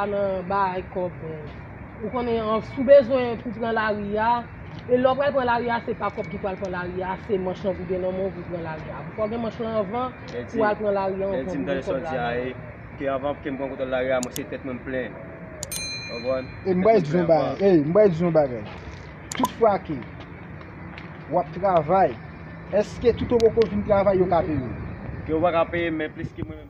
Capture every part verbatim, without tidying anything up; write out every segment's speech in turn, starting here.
Nan bay kòb, ou konnen, an, si w bezwen pou pran lari a, e lè w pral pran lari a, se pa kòb ki pral pran lari a, se manch lan pou gen nan men w pou pran lari a. Fò w gen manch lan anvan pou w al pran lari a anvan pou gen kòb lari a. Ke anvan ke m pran kontwòl lari a, mwen se tèt mwen m plen. Konprann? E m bay di yon bagay. Ey, m bay di yon bagay. Tout fwa ke w ap travay, èske tout ou poko vin travay yo ka peye w? Ke yo pa ka peye m, men plis ke mwen menm.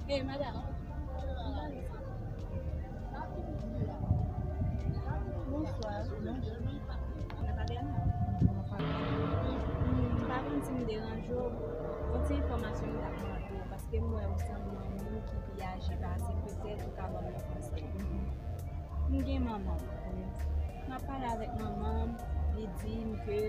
Hey, madam. Bonswa. M pa konn si m deranje w. Yon ti enfòmasyon m t ap mande w, paske m wè ou sanble yon moun ki pi aje pase, petèt ou ka ban m yon konsèy. M gen manman m. M ap pale avèk manman m, li di m ke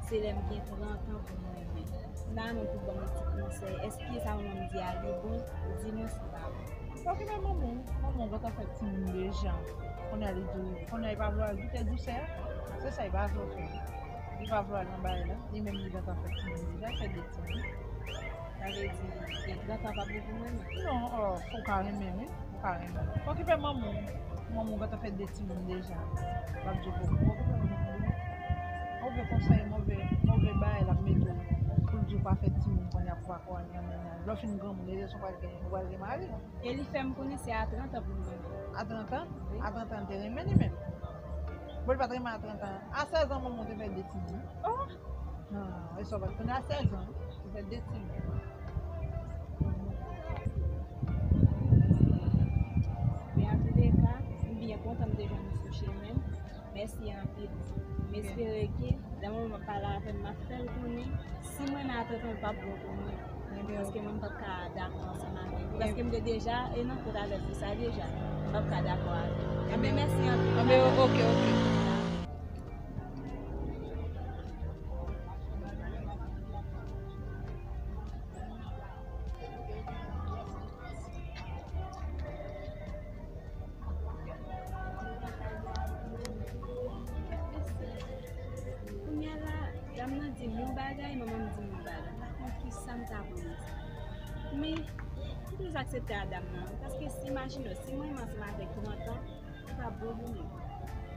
se lè m gen trant an pou m renmen. M ta renmen pou ban m yon ti konsèy. Èske sa manman m di a li bon? Di mwen si pa bon. Okipe manman w. Manman w gentan fè timoun deja. Kounye a li di w, kounye a li pa vle w al goute dousè. Se sa li pa vle w fè. Li pa vle w al nan bagay la. Li menm li gentan fè timoun deja, li fè de timoun. Sa vle di, gen trant an pa bon pou mwen menm? Non, oh, ou ka renmen, wi. Ou ka renmen. Okipe manman w. Manman w gentan fè de timoun deja. L ap di w pou okipe manman w. Move konsèy, move, move bagay l ap mete w. Pou l di w pa fè timoun kounye a pou pa kòranye nan mennaj. Lè w fin granmoun, e lè w pral gen, ou pral gen mari. E li fè m konnen se a trant an pou l renmen. A trant an? Wi. A trant an, l te renmen li menm. Bon, li pa t renmen a trant an. A sèz an, manman w te fè de timoun. Oh! Ah, e sa w pa t konnen a sèz an, li fè de timoun. Men antouleka, m byen kontan m te jwenn ou sou chemen m. Mèsi anpil. M espere ke lè manman m ap pale avè m, m ap fè l konnen si m renmen a trant an, l p ap bon pou mwen. Paske mwen, m p ap ka dakò ansanm avè l. Paske m te deja e nan kont avè l pou sa deja. M p ap ka dakò avè l. Enben, mèsi anpil. Enben, oke, oke. Kounye a la, dam nan di m yon bagay, manman m di m yon bagay. M pa konn kisa m ta pran nan sa. Men, m toujou aksepte a dam nan. Paske si, imajine w, si mwen renmen ansanm avèk trant an, li p ap bon pou mwen.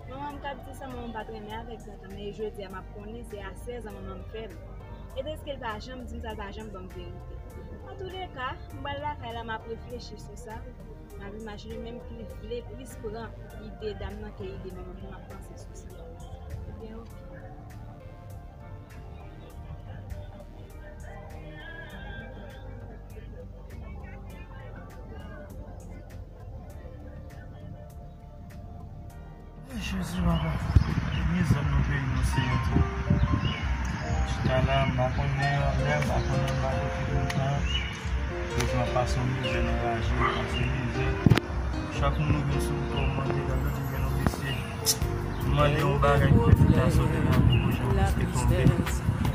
Manman m k ap di sa, manman m pa t renmen avèk trant an, men jodi a m ap konnen se a sèz an manman m fè m. E deske l pa janm di m sa, l pa janm ban m verite. Antouleka, m pral lakay la, m ap reflechi sou sa. M ap imajine menm ki vle plis pran ide dam nan ke ide manman m, m ap panse sou sa. Ebyen, oke. Jezi papa. Mizè nan peyi nou se yon ti. Chita la, m pa konn anlè, m pa konn anba kote m pran. Yo di m ap pase yon mizè nan raje, m pase mizè. Chak moun ou gen sou kò w mande, gade yo di gen yon mesye. M mande yon bagay ki fè tout sa sòti nan bouch mwen, plis ke tonbe.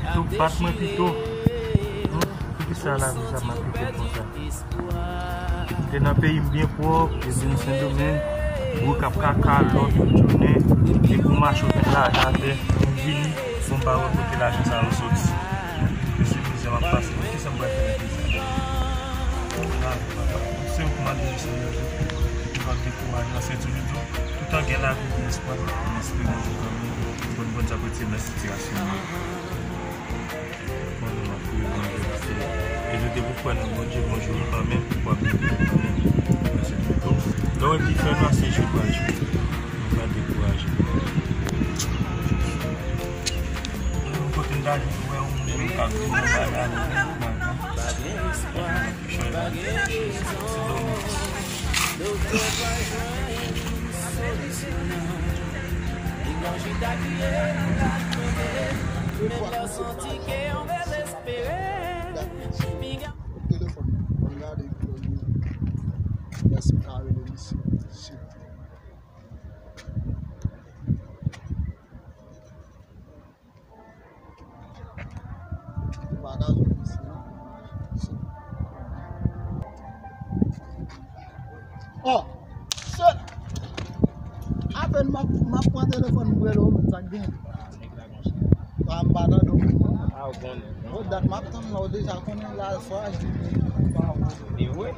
Pito bat mwen pito. Poukisa lavi sa maltrete m konsa? M te nan peyi m byen pwòp, epi m Sendomeng, bourik ap kaka, lòt tout jounen, epi w mache w met lajan atè, m vini, bon, m pa wè kote lajan sa yo sòti. Epi se mizè m ap pase, men kisa m pral fè nan peyi sa? Ah, papa, se ou k mande m, Senyè Jezi, pou m pa dekouraje nan sètitid ou. Toutan gen lavi, gen espwa, gen esperans kanmenm. Bon, Bondye ap retire m nan sitiyasyon an. Mwen menm m ap priye Bondye, paske e nou te pou kwè nan Bondye, Bondye ou kanmenm, w ap beni nou kanmenm. Paske pito, lè w wè ki fè nwa, se jou pral jou. Nou pa dekouraje. Yon kote m ta di pou wè yon moun menm k ap di yon bagay, yon bagay. Telefòn mwen, mwen gade klè wi. Èske m ka rele misye, silvouplè? Oh, shit! Apèn m ap, m ap pran telefòn m rele w, men sa k gen? Ah, m pa tande w. Ah, ou konnen. Oh, dat m ap tann la, ou deja konnen la frajil, men pa bon. E vre?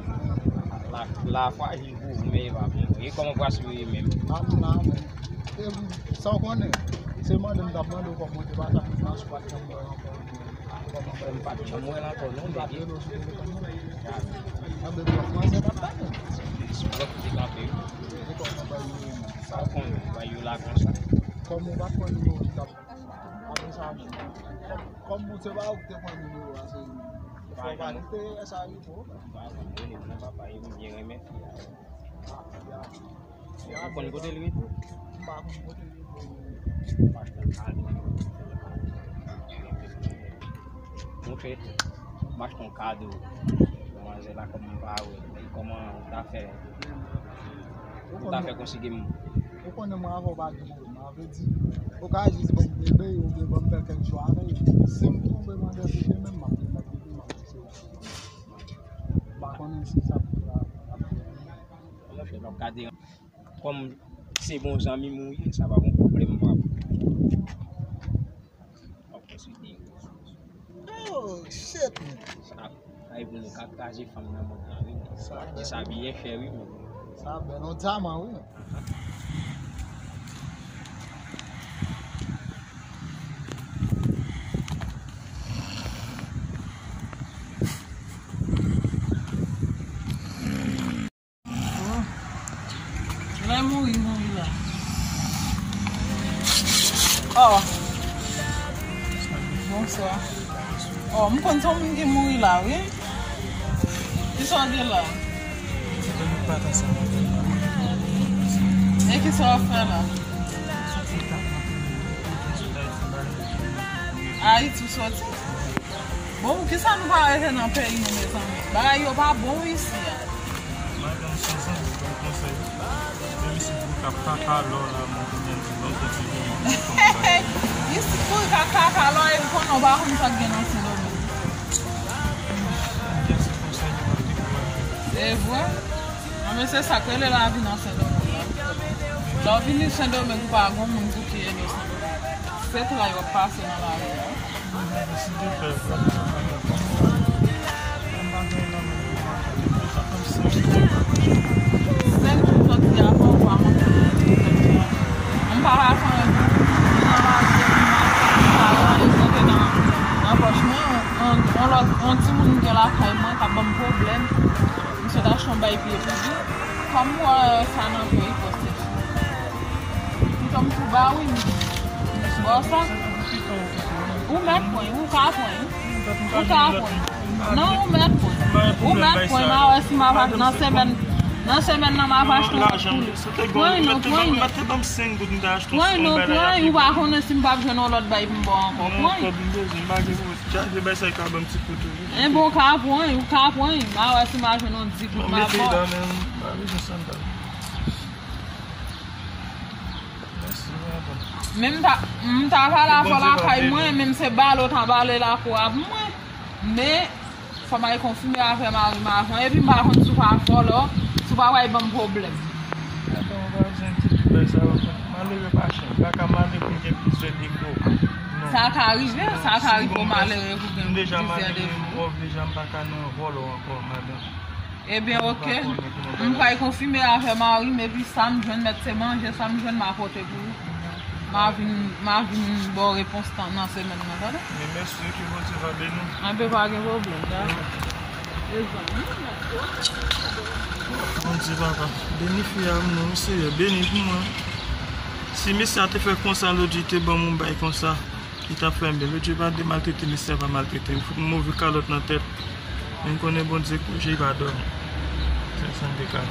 La, la frajil pou ou, men e pa pou mwen. E kòman w asire menm? Ah, m la, men. E, sa w konnen? Se mande m t ap mande w kòman w te pase ak Ignacio, pa t janm wè ankò. Kòman w fè? M pa t janm wè l ankò, non, men gen. Anben, bon, manzè t ap tann ou. Sou lòt kote kanpe, wi. E kòman w bay nimewo m? Sa w konnen, bay yo la konsa. Kòman w pa t pran nimewo m t ap, apre sa, kòm, kòm ou se pa ou ki te pran nimewo a, se fò w pa kite sa rive w. M pa janm rele m nan, papa, e m byen renmen fi a. Ou konn kote l rete? M pa konn kote l rete. Monchè, m achte yon kado pou manzè la, kòm m pa wè l. E kòman ou ta fè, ou ta fè konsige m? Ou konnen mwen avè w pa gen pwoblèm. Sa vle di, ou ka jis ban m bebe oubyen ban m fè kèk jou avè l. Si m tonbe mande sou li menm, m ap remèt bebe, m ap di se ou. M pa konnen si sa pou la. Monchè, m ap gade. Kòm se bon zanmi m ou ye, sa pa gon pwoblèm, m ap, m ap konsilte yo. Oh, shit, man. Sa, sa e pou nou ka kraze fanm nan mond lan, wi. Sa, e sa byen fè, wi, men. Sa bèl, yon dyaman, wi. Lè mouri, mouri la. Oh. Bonswa. Oh, m konn se yon moun ki mouri la, wi. Kisa w gen la? E kisa w ap fè la? Ayiti w soti? Bon, poukisa nou pa rete nan peyi nou, mezanmi? Bagay yo pa bon isi a. Madanm, se zanmi, ban m konsèy. Menm si gwo kap kaka lò la, mwen konnen di ban konsèy. Isi gwo kap kaka lò, e konnen w pa konn sa k gen nan Sendomeng. Gen se konsèy, yo pa dekouraje. Se vre? Anben, se sa k rele lavi nan Sendomeng la. Lè w vini Sendomeng, ou pa gon moun pou ki ede w Sendomeng. Se tray w ap pase nan lari a. Senk jou soti a fò ou pa manje. M pa pa fè anyen. M nan lari depi maten, m pa fè anyen, m nan, nan pòch mwen, on, on lòt, on timoun m gen lakay mwen k ap ban m pwoblèm. M sot achte yon bay pye pou li. Kòm m wè sa nan peyi pòs te fini. Pito m tou ba wi. Bon sa. Ou mèt pran, ou ka pran. Ou ka pran. Non, ou mèt pran. Ou mèt pran, m a wè si m ap nan semèn, nan semèn nan m ap achte yon lòt pou li. Pran non, pran non. Pran non, pran, ou pa konnen si m p ap jwenn yon lòt bay pou m ba w ankò. Pran. Chaje bay sa, e ka ban m ti kout tou. Enben, ou ka pran, ou ka pran. M a wè si m a jwenn yon di kout m a ba w. Men m ta, m ta pale avè w lakay mwen, men m se bale w ta bale lakou a pou mwen. Men, fò m al konfime avè mari m avan. Epi m pa konn si w pa vòlò, si w pa pral ban m pwoblèm. Atann, ou pa bezwen enkyete bay sa yo. Malere pa chen. M pa ka malere pou m gen plizyè defo. Non. Sa ka rive, sa ka rive yon malere pou gen plizyè defo. M deja malere, m pòv deja, m pa ka nan vòlò ankò, madanm. Ebyen, oke. M pral konfime avè mari m, epi sa m jwenn, mèt se manje, sa m jwenn, m a pote pou ou. M a vin, m a vin ba w repons nan semèn nan, tande? Men mèsi, ke Bondye va beni w. Anben, pa gen pwoblèm, dakò. Bondye papa, beni fi a pou nou, Seyè, beni pou mwen. Si mesye a te fè konsa lòt jou, te ban m yon bay konsa, li t ap fè m byen. Lòt jou, pa de maltrete, mesye a pa maltrete m. Fout m move kalòt nan tèt. Men m konnen Bondye kouje, li pa dòmi. Senk san de kat.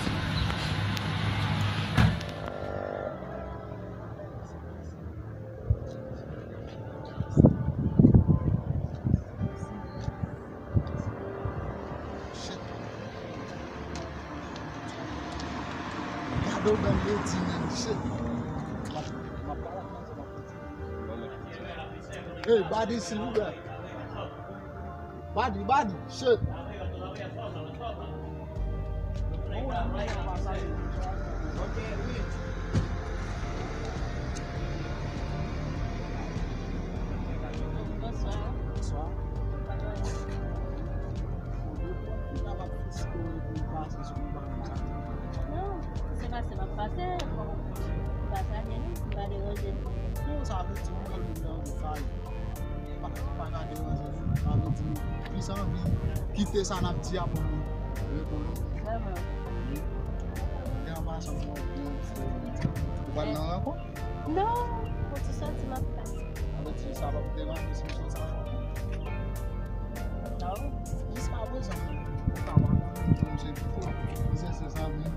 Gade w bèl ledi, men, shit. M ap, m ap pale ak manzè, m ap kontinye. Hey, body, silvouplè. Body, body, shit. Bonswa. Bonswa. Non, si se pase, m ap pase. Fò m pa tande nou, m pa deranje nou. Non, sa vle di, mwen menm nan yon kay. Pa, pa ka deranje nou. Sa vle di, m plis anvi kite sa n ap di a pou nou reponn. Vrèman. Wi. Gen anpasan, mwen, mwen, ou pral nan rankont? Non, pou ti sòti m ap fè. Sa vle di sa p ap deranje si m sòti avè w? Non. Jiska prezan, ou ka wè, nou se, nou se, se zanmi,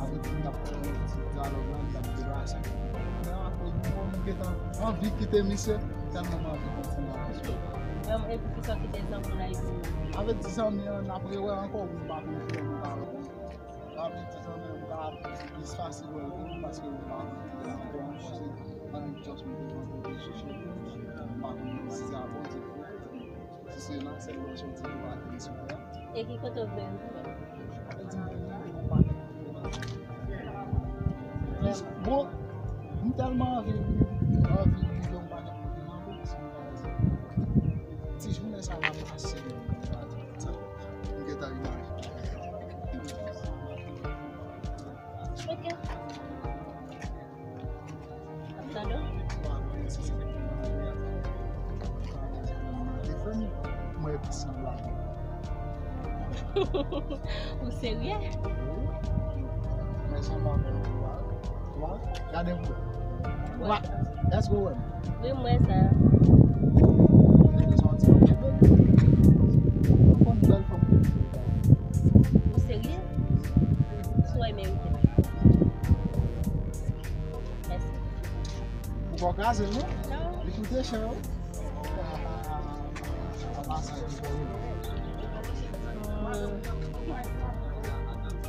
avè ki n t ap fè yon ti dyalòg la, n t ap debate. Men apre, bon, m gentan anvi kite misye, tèlman m anvi kontinye avè misye. Bon, epi kisa w kite zanmi w la epi? Avè di zanmi an, n ap rewè ankò, wi, m pa konn kilè nou ka rewè. Avè di zanmi an, m ka plis fasil wè l ke ou, paske m pa konn kilè l ankò, ankò, se annik just m te rankontre sou chèmen. M pa konn si se a Bondye k fè. Si se nan sèl lè w soti pou w al vin sou tè a. E ki kote w vle rive? Avè di m vle rive yon pakèt kote nan. Bon, m tèlman anvi, anvi rive yon pakèt kote nan Bronx, m pa wè se ti jounen sa va pase, m gentan imajine. Ok. Ap tande w? Mwen epi sanble. Ou serye? Mwen sanble avè w. Wa, gade m. Wa, èske w wè m? Wi, m wè sa. Ou konn bèl fanm. Ou serye? Sou wè merite. Mèsi. Ou pa kraze l, non? Non. Li koute chè, wi. Sa pa sa ki pou ou.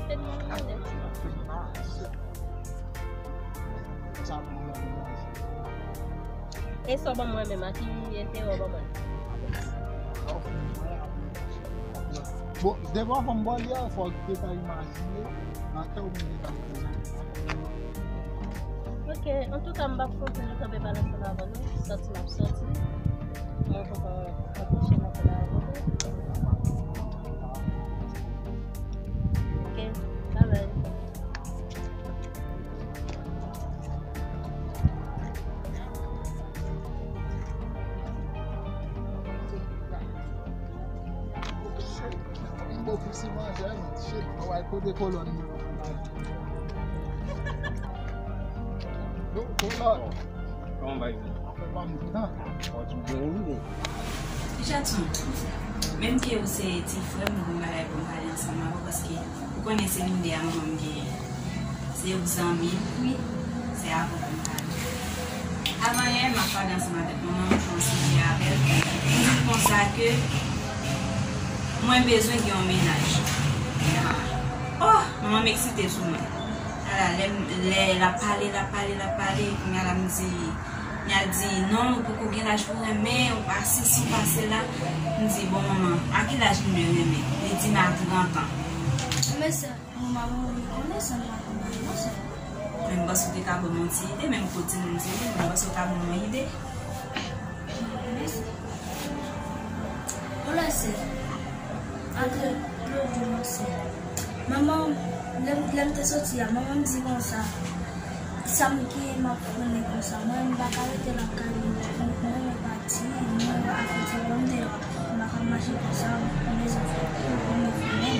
Fè m mande. Sa pou mwen. E sa w ban mwen menm, a ki enterè w ban mwen? Bon, devan fò m ba w li a, fò w te ka imajine nan kè w mete kay prezan. Ok, antouka, m p ap fè anpil tan kanpe pale ansanm avè nou. Sòti m ap sòti. Mwen poko anpeche m ap pale avè nou. Ok, bye bye. Bon, pou si manzè, shit, mwen wè kote kolòn mwen. Non, kolòn. Kòman bagay sa? Afè pa m nan. Ou ti byen rive. Jadson, menm ke ou se ti frè m, m gon bagay pou m pale ansanm avè w, paske ou konnen se nou de a manman m genyen. Se yon zanmi l, wi. Se avè w pou m pale. Avan yè, m ap pale ansanm avèk manman m, fè yon sijè avè l. Li di m konsa ke mwen bezwen gen yon mennaj. Oh, manman m eksite sou mwen. Ala, lè, lè l ap pale, l ap pale, l ap pale, kounye a la m di, Nya di, non, ou poko gen laj pou renmen, ou pa sesi, ou pa sela. M di, bon, manman, a ki laj m dwe renmen? Li di m a trant an. Men sè, manman, ou konnen sa m pa konn non, sè. Men m panse ou te ka ban m yon ti ide, men m ko di m ti ide, men m panse ou ka ban m yon ide. Men sè. Bon, la, sè. Antre lòt jou nan sè. Manman, lè m, lè m te soti a, manman m di konsa, sa m gen m ap founen konsa. Mwen, m pa ka rete lakay mwen, mwen, mwen pati, mwen afekte mwen deyò, m pa ka mache konsa, mezanmi, mwen founen.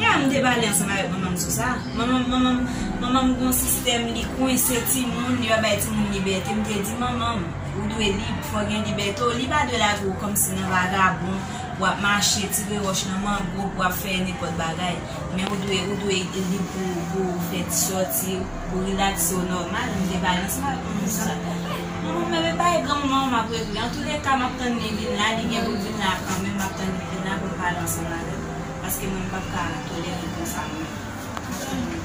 Ya, m te pale ansanm avèk manman m sou sa. Manman, manman, manman m gon sistèm, li kwense timoun, li pa bay timoun libète. M te di manman m, ou dwe lib, fò gen libète w. Li pa dwe lage w kòmsi nan vagabon, w ap mache, tire wòch nan mango, w ap fè nenpòt bagay. Men ou dwe, ou dwe lib pou, pou w fè ti sòti, pou w rilakse w nòmal. M te pale ansanm avèk manman m sou sa. Manman m, men bagay granmoun manman m ap regle. Antouleka, m ap tann li vin la, li gen pou l vin la kanmenm, m ap tann li vin la pou m pale ansanm avè l. Paske mwen, m p ap ka tolere l konsa, mwen.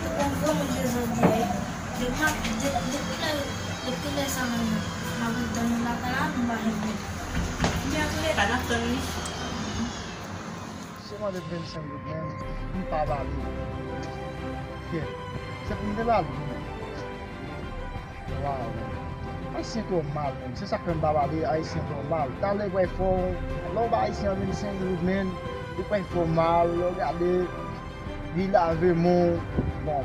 Ou konn vrèman dezòde, wi. Depi, de-, depi lè, depi lè sa menm, m ap ret tann ou lakay la, m pa janm vin. Ebyen, antouleka, n ap tann li. Se Mande vennsenk goud, men m pa ba li. Kèt. Se pou m te ba li. Waw. Ayisyen twò mal, menm. Se sa k fè m pa ba li, Ayisyen twò mal. Talè pral fè w, lè w ba Ayisyen vennsenk goud, men, li pral fè w mal, lè w gade, li lave men w. Bon.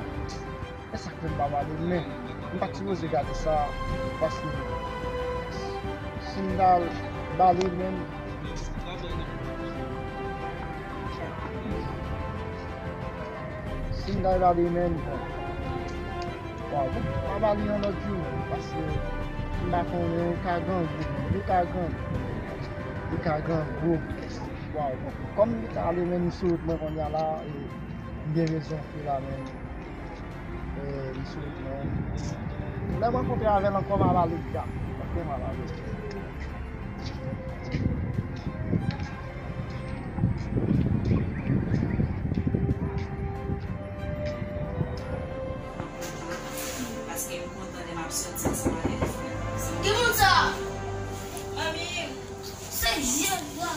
E sa k fè m pa ba li, men m pa t sipoze gade sa, paske si m ta ba li, men si m ta ba li, men bon. Waw, bon, m pa ba li yon lòt jou, paske m pa konnen, li ka grangou, li ka grangou, li ka grangou. Waw, bon, kòm li ta ale, men m sou wout mwen kounye a la, e m gen rezon fè la, men. Eh, li sou non. Lè m rankontre avè l ankò, m a ba li gap. Ok, m a ba li. Paske m kontan lè m ap sòti ansanm avèk frè m. Ki moun sa? Manmi, se vye vwa.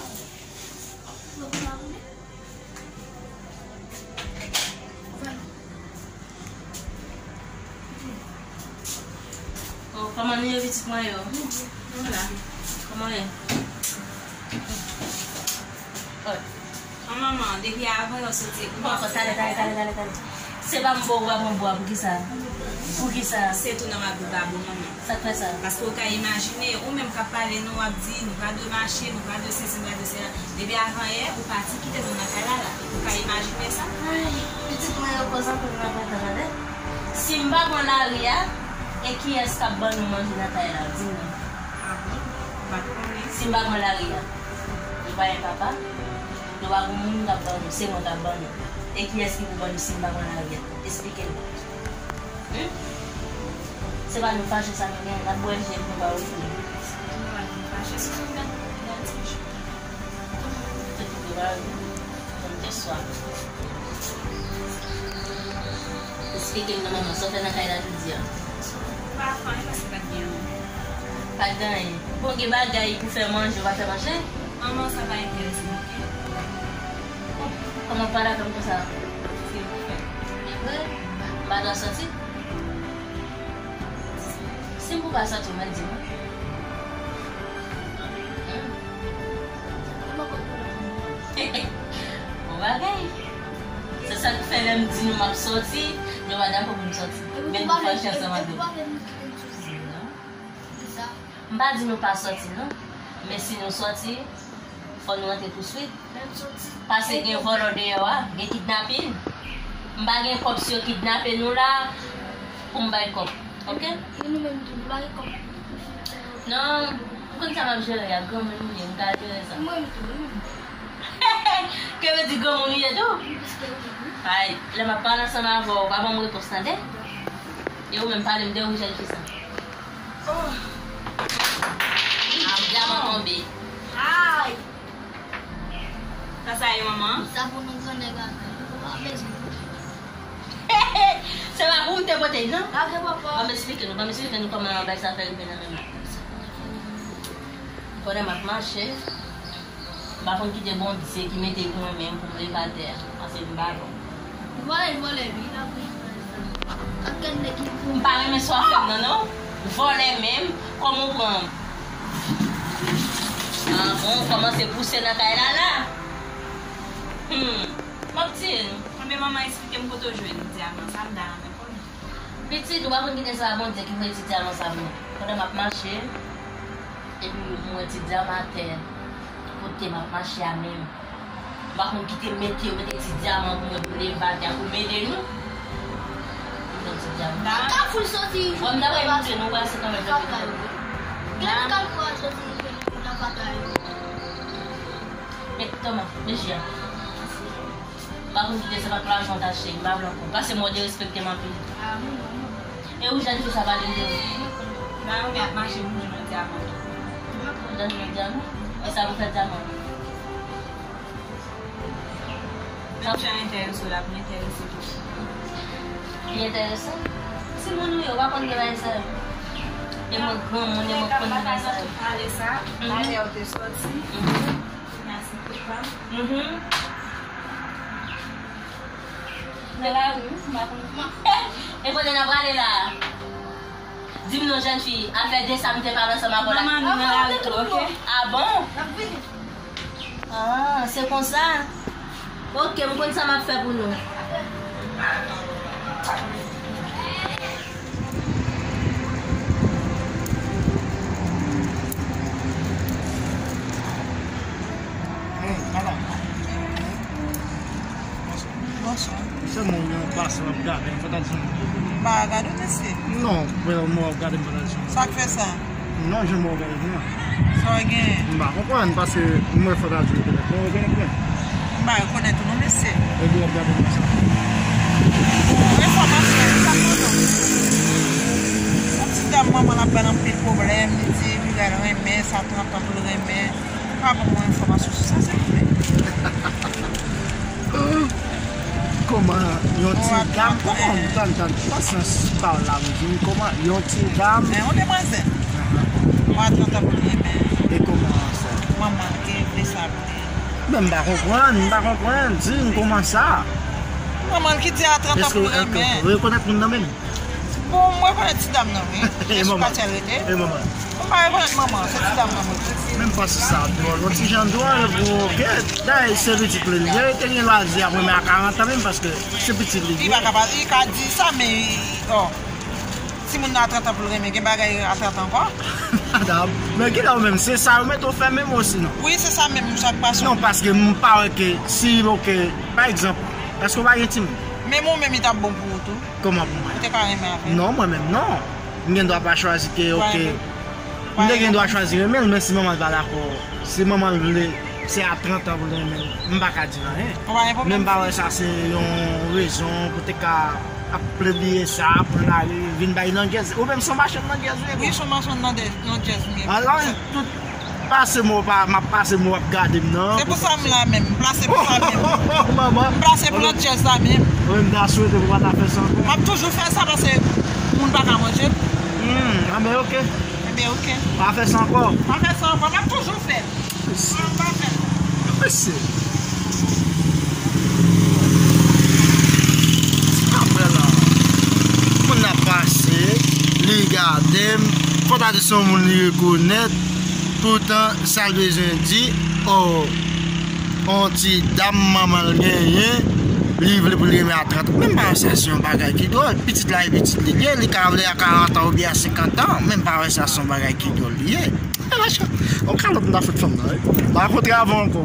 Oh, kòman nou ye, pitit mwen yo? Nou la. Kòman w ye? Oh. An manman, depi avan yo soti epi... Bon, talè, talè, talè, talè, talè. Se pa m ba w, w pa pran bwa, poukisa? Poukisa? Se tou nan w ap ba bon manman. Sa k fè sa? Paske w ka imajine, ou menm k ap pale nou, w ap di, nou pa dwe mache, nou pa dwe sesi, nou pa dwe sela. Depi avan yè, ou pati kite nou nan kay la la. Ou ka imajine sa? Ay, pitit mwen yo koz anpil nan pwen tan, tande. Si m pa pran lari a, e kiyès k ap ban nou manje nan kay la? Di m non. Ah bon? M pa t konnen. Si m pa pran lari a, nou pa gen papa? Nou pa gen moun k ap ban nou, se mwen k ap ban nou. E kiyès ki pou ban nou si m pa pran lari a? Esplike m. Hmm? Se pa nou fache sa nou gen, n ap bwè je nou pa retounen. Nou pa gen fache, se nou gade, gade ti je. Tout moun pa retounen. Konn te swa. Esplike m non, manman, sa w fè nan kay la jodi a? Pa fè anyen paske pa t gen anyen. Pa t gen anyen. Bon, gen bagay pou fè manje, ou pa fè manje? Manman, sa pa enterese m, oke? Kòman w pale avè m konsa? Se pou fè. E vre? M pa dwe sòti? Si m pou pa sòti, ou mèt di mwen. Hmm. Bon bagay. Se sa k fè lè m di nou m ap sòti, nou pa dakò pou m sòti. Men nou fache ansanm avè m. Non. M pa di nou pa sòti, non. Men si nou sòti, fò nou rantre touswit. Paske gen vòlò deyò a, gen kidnapin. M pa gen kòb, si yo kidnape nou la, pou m bay kòb. Oke? E nou menm tou, nou pa gen kòb. Non, m konn sa m ap jere a, granmoun ou ye, m ka jere sa. Mwen menm tou, mwen menm. Ke vle di granmoun ou ye tou? Ay, lè m ap pale ansanm avè w, pa ban m repons, tande? E ou menm, pale m de ou, jèn fi sa. Oh. Ah, dyaman tonbe. Ay! Sa sa ye, manman? Sa pou nou gran nèg la. Ou pa bezwen. Se pa pou m te pote l, non? Lage papa. Ban m esplike nou, ban m esplike nou kòman bagay sa fè rive nan men nou. Pandan m ap mache, m pa konn kite Bondye ki mete pou mwen menm pou m leve atè a, paske m pa bon. Vòlè, vòlè, wi, l ap ri. Ak kèt nèg ki pou... M pa renmen sa w ap fè m nan, non. Vòlè menm, kòman w pran m? Ah bon, w kòmanse pouse nan kay la, la. Hmm, m ap tiye nou. Enben, manman, esplike m kote w jwenn dyaman sa, m ta renmen konnen. Pitit, ou pa konn kite se pa Bondye ki voye ti dyaman sa pou mwen. Pandan m ap mache, epi m wè ti dyaman atè, kote m ap mache a menm. M pa konn kite mete, yo mete ti dyaman pou mwen, pou m leve atè a, pou m ede nou. M jwenn ti dyaman. Ka foul soti. Bon, m ta pral montre nou, wè se kanmenm. Gade kalkou a soti nan paka yo. Men, Toma, men Jia. M pa konn kite se pa lajan w t achte, m pa vle ankò. Pase m wè w derespekte m anpil. E ou jèn fi sa pale m de ou. Nan yon mi ap mache pou jwenn yon dyaman. Ou jwenn yon dyaman? E sa pou fè dyaman? Menm jan enterese w la, pou enterese tou. Li enterese? Timoun ou ye, ou pa konn de bagay sa yo. E mwen granmoun, e mwen konn de bagay sa yo. Pale sa, mhm, alè ou te sòti. Mhm. Kounya se pou pa. Mhm. Nan lari, wi, m pa konn. E kote n ap prale la a? Di m non, jèn fi, afè de sa m te pale ansanm avè w la. Manman nou nan lari tou, oke? Ah bon? Ah, se konsa? Oke, m konn sa m ap fè pou nou. Hey, madam. Bonswa. Sèlman w gen yon pasyan w ap gade m, fò ta di yon... M pa gade w, mesye. Non, mwen w ap gade m, fò ta di yon... Sa k fè sa? Non, jan mwen w gade m nan. Sa w genyen? M pa konprann, paske mwen fò ta di w petèt mwen rekonèt mwen. M pa rekonèt ou non, mesye. Epi w ap gade m konsa. Bon, enfòmasyon, sa k mande w? Yon ti dam manman l ap ba l anpil pwoblèm, li di li pral renmen, sa trant an pou l renmen. Pa ban mwen enfòmasyon sou sa, silvouplè. Kòman yon ti dam, kòman, tann, tann, pasyans pa w la, m di, kòman yon ti dam... Men yon demwazèl. Mwen a trant an pou l renmen. E kòman sa? Manman l ki vle sa pou li. Men m pa konprann, m pa konprann. Di m kòman sa? Manman l ki di a trant an pou l renmen. Èske w rekonèt moun nan menm? Bon, mwen konnen ti dam nan, wi. E manman. Katye l rete? E manman. Mwen pa rekonèt manman, se ti dam nan mwen konnen. Menm panse sa dwòl, yon ti jan dwòl, bon, oke. Dayè, se pitit li, li te gen lwazi ap renmen a karant an menm, paske se pitit li. Li pa kapab, li ka di sa, men, oh, timoun nan a trant an pou l renmen, gen bagay a trant an ankò. Madam, men kilè w menm, se sa yo mete w fè menm osi non? Wi, se sa menm, sa k pase. Non, paske m pa wè ke si, oke, pa egzanp, èske w pa gen timoun? Menm ou menm, li t ap bon pou ou tou. Kòman pou mwen? Ou te ka renmen avè l? Non, mwen menm non. M gen dwa pa chwazi ke, oke. M te gen dwa chwazi renmen l, men si manman l pa dakò, si manman l vle, se a trant an pou l renmen l, m pa ka di l anyen. Men m pa wè sa se yon rezon pou te ka ap pibliye sa, pou l ale vin bay landjèz. Ou menm se yon machann landjèz ou ye? Wi, se yon machann landjèz, landjèz m ye. Alò, tout pase m, w pa, m ap pase m, w ap gade m nan. Se pou sa m la menm, m plase pou sa menm. Manman. M plase pou landjèz la menm. Mwen, m ta swete pou w pa ta fè sa ankò. M ap toujou fè sa paske moun pa ka manje l. Hmm, anben, oke. Enben, oke. Pa fè sa ankò. Pa fè sa ankò, m ap toujou fè l. Mesye. Mesye. Apre la, moun nan pase, li gade m, fò ta di se yon moun li rekonèt, poutan sa l bezwen di, oh, yon ti dam manman l genyen, li vle pou l renmen a trant an. Men m pa wè sa se yon bagay ki dwòl. Pitit la e pitit li ye, li ka vle a karant an oubyen a senkant an, men m pa wè sa se yon bagay ki dwòl li ye. E machan, yon kalòt m ta fout fanm nan, wi. M pa kontre avè w ankò.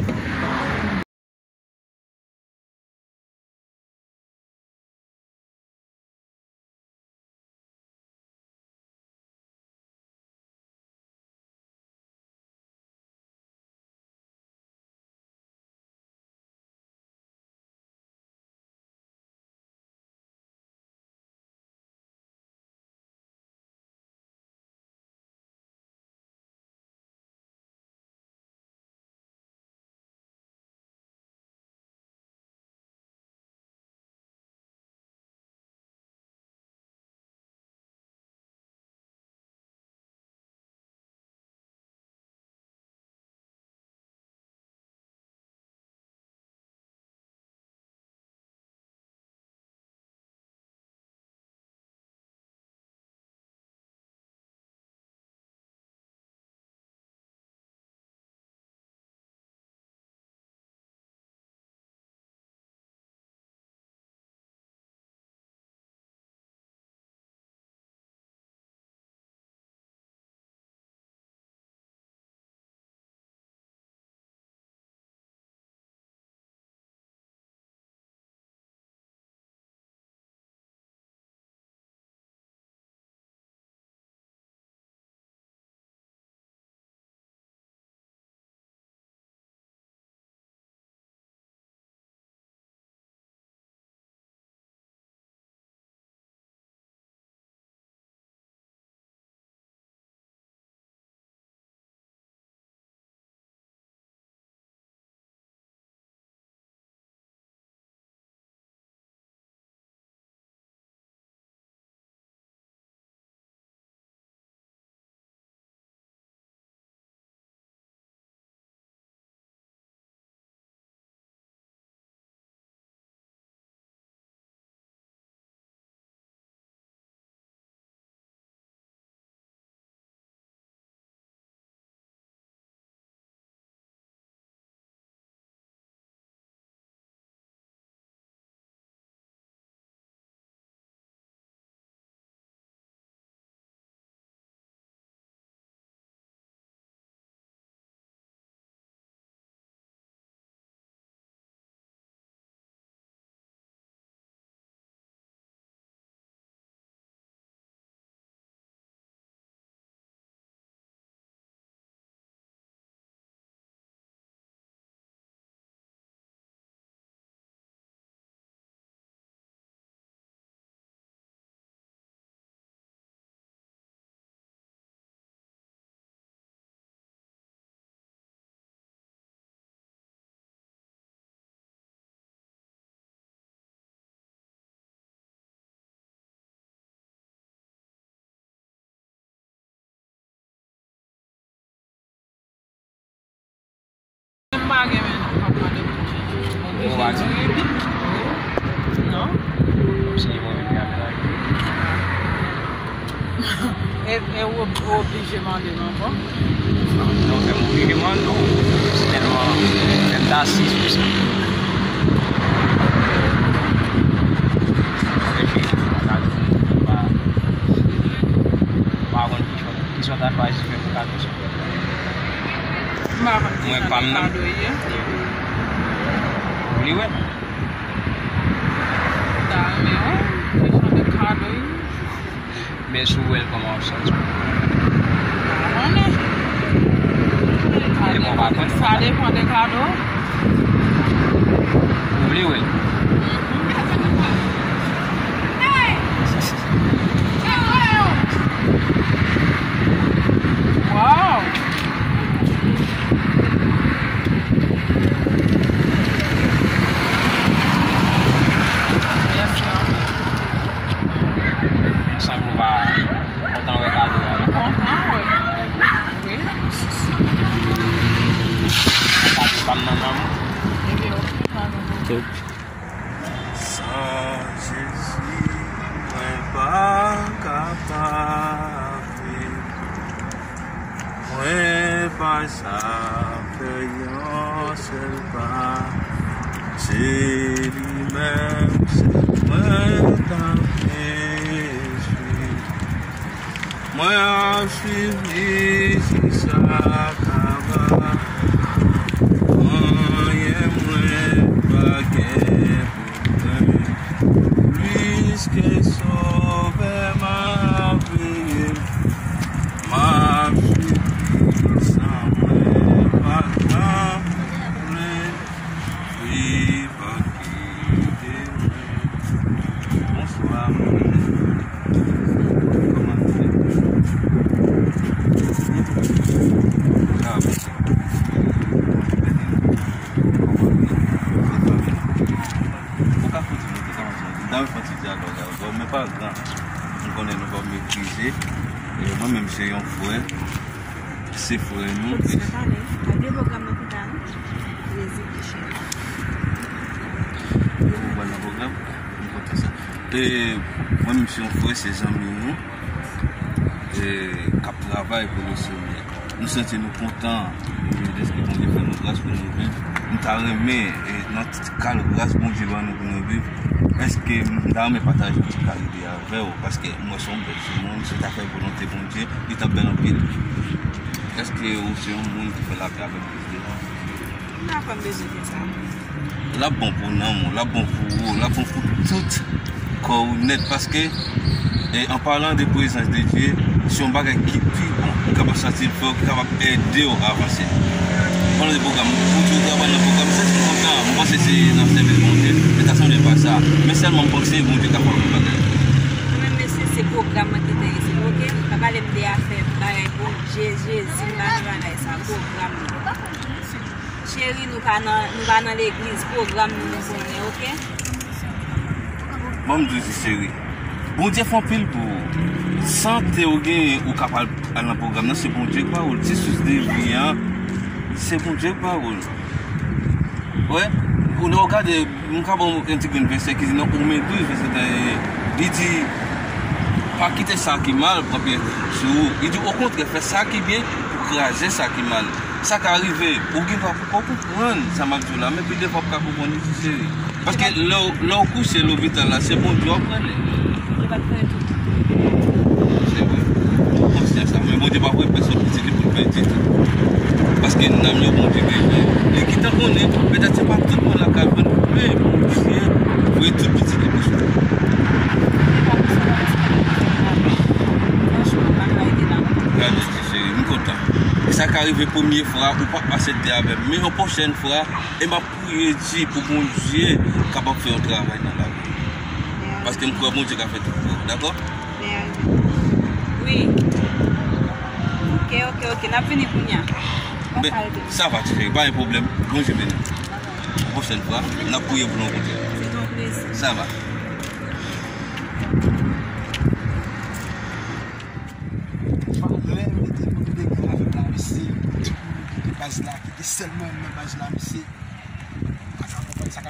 Non. Kòmsi li mwen menm ki ap travay. E, e ou ob-, ou oblije mande m ankò? Non, fè m oblije mande non. Se tèlman fè m ta asiz konsa. Mwen cheri, m pa ka di m pa, m pa konn ki chwa, ki chwa ta chwazi fè pou kado sa. M pa konn ki jan de kado ye. Ou vle wè? M ta renmen wè ki jan de kado ye. Men si w wè l, kòman w ap santi w? M pa konnen. Sa depan de kado. Ou vle wè l? Wow! Mèsi anpil. Sanble w pa kontan wè kado a, non? Kontan, wi. Wi. Kado pa m nan men w. Ebyen, ok, kado. San Jezi, mwen pa kapab viv. Mwen pa sa fè yon sèl pa. Se li menm, se mwen k ap bezwen. Mwen ap swiv li jiska kaba. Anyen mwen pa gen pou mwen. Pliske Sovè m ap veye m. M ap swiv li san mwen pa janm plen. Li pa kite mwen. Bonswa, madanm. Kòman nou ye? Sa va, bonswa. Kòman nou ye? Ou ka koute nou, kòman nou ye? M ta vle fè yon ti dyalòg avè w, men pa gran. M konnen nou pa meprize. E mwen menm, se yon frè. Se frè nou. Kòmsi nan pale, pa bliye pwogram nan pita, non? Plezi, cheri. Ou pral nan pwogram? M kontan sa. E, mwen menm, se yon frè, se zanmi nou, e, k ap travay pou Lesenyè. Nou santi nou kontan, e, dèske Bondye fè nou gras pou nou viv. M ta renmen, e, nan ti kal gras Bondye ban nou pou nou viv, èske m ta renmen pataje yon ti kal ide avè w, paske m wè se yon bèl timoun, si l ta fè volonte Bondye, li t ap bèl anpil. Èske ou se yon moun ki fè lapè avèk Bondye? M pa kwè m bezwen fè sa. L ap bon pou nanm ou, l ap bon pou ou, l ap bon pou tout kò ou nèt, paske, e, an palan de prezans de Dye, se yon bagay ki pi bon, ki kapab satisfè w, ki kapab ede w avanse. Palan de pwogram, pou di w travay nan pwogram, m santi m kontan, m panse se nan sèvis Bondye, men ta sanble pa sa. Men sèlman m panse Bondye ka fè anpil bagay. Mwen menm, mesye, se pwogram mwen ki enterese m, oke? Pa pale m de afè bagay Bondye, Jezi, m pa nan bagay sa, pwogram nan. Cheri, nou pa nan, nou pa nan legliz, pwogram nou, nou konnen, oke? Ban m di w, ti cheri, Bondye fè anpil pou ou. Sante w genyen, ou kapab al nan pwogram nan, se Bondye k ba ou l. Ti sous de vi an, se Bondye k ba ou l. Wè, ou lè w gade, m ka ba w yon ti grenn vèsè ki di nan Women douz, vèsè trèz, li di, pa kite sa ki mal pran pyès sou ou. Li di, okontrè, fè sa ki byen pou kraze sa ki mal. Sa ka rive, ou gen dwa poko konprann sa m ap di w la, men pi devan w ka konprann li, ti cheri. Paske lè w, lè w kouche lopital la, se Bondye w ap rele. Li pa t fè tout. Se vre. Ou konsyan sa, men Bondye p ap voye pèsonn pitit li pou l pèdi tou. Paske nanm yo Bondye bezwen. Li gentan konnen, petèt se pa tout moun la k ap jwenn, men Bondye voye tout pitit li pou sa. Franchman, pa ka rete la. Gade, ti cheri, m kontan. E sa ka rive premye fwa, ou pa asepte avè m. Men yon pwochèn fwa, e m ap priye di pou Bondye kapab fè yon travay nan lavi w. Paske m kwè Bondye ka fè tout pou ou, dakò? Wi. Oke, oke, oke. N ap vini kounye a. Sa va, ti cheri, pa gen pwoblèm. Bondye beni w. Yon pwochèn fwa, n ap priye pou nou kote. Se yon plezi. Sa va. Valè mete pou nou degaje la, mesye. Tout moun kite baz la, kite sèl mwen nan baz la, mesye. Pa ka konprann sa k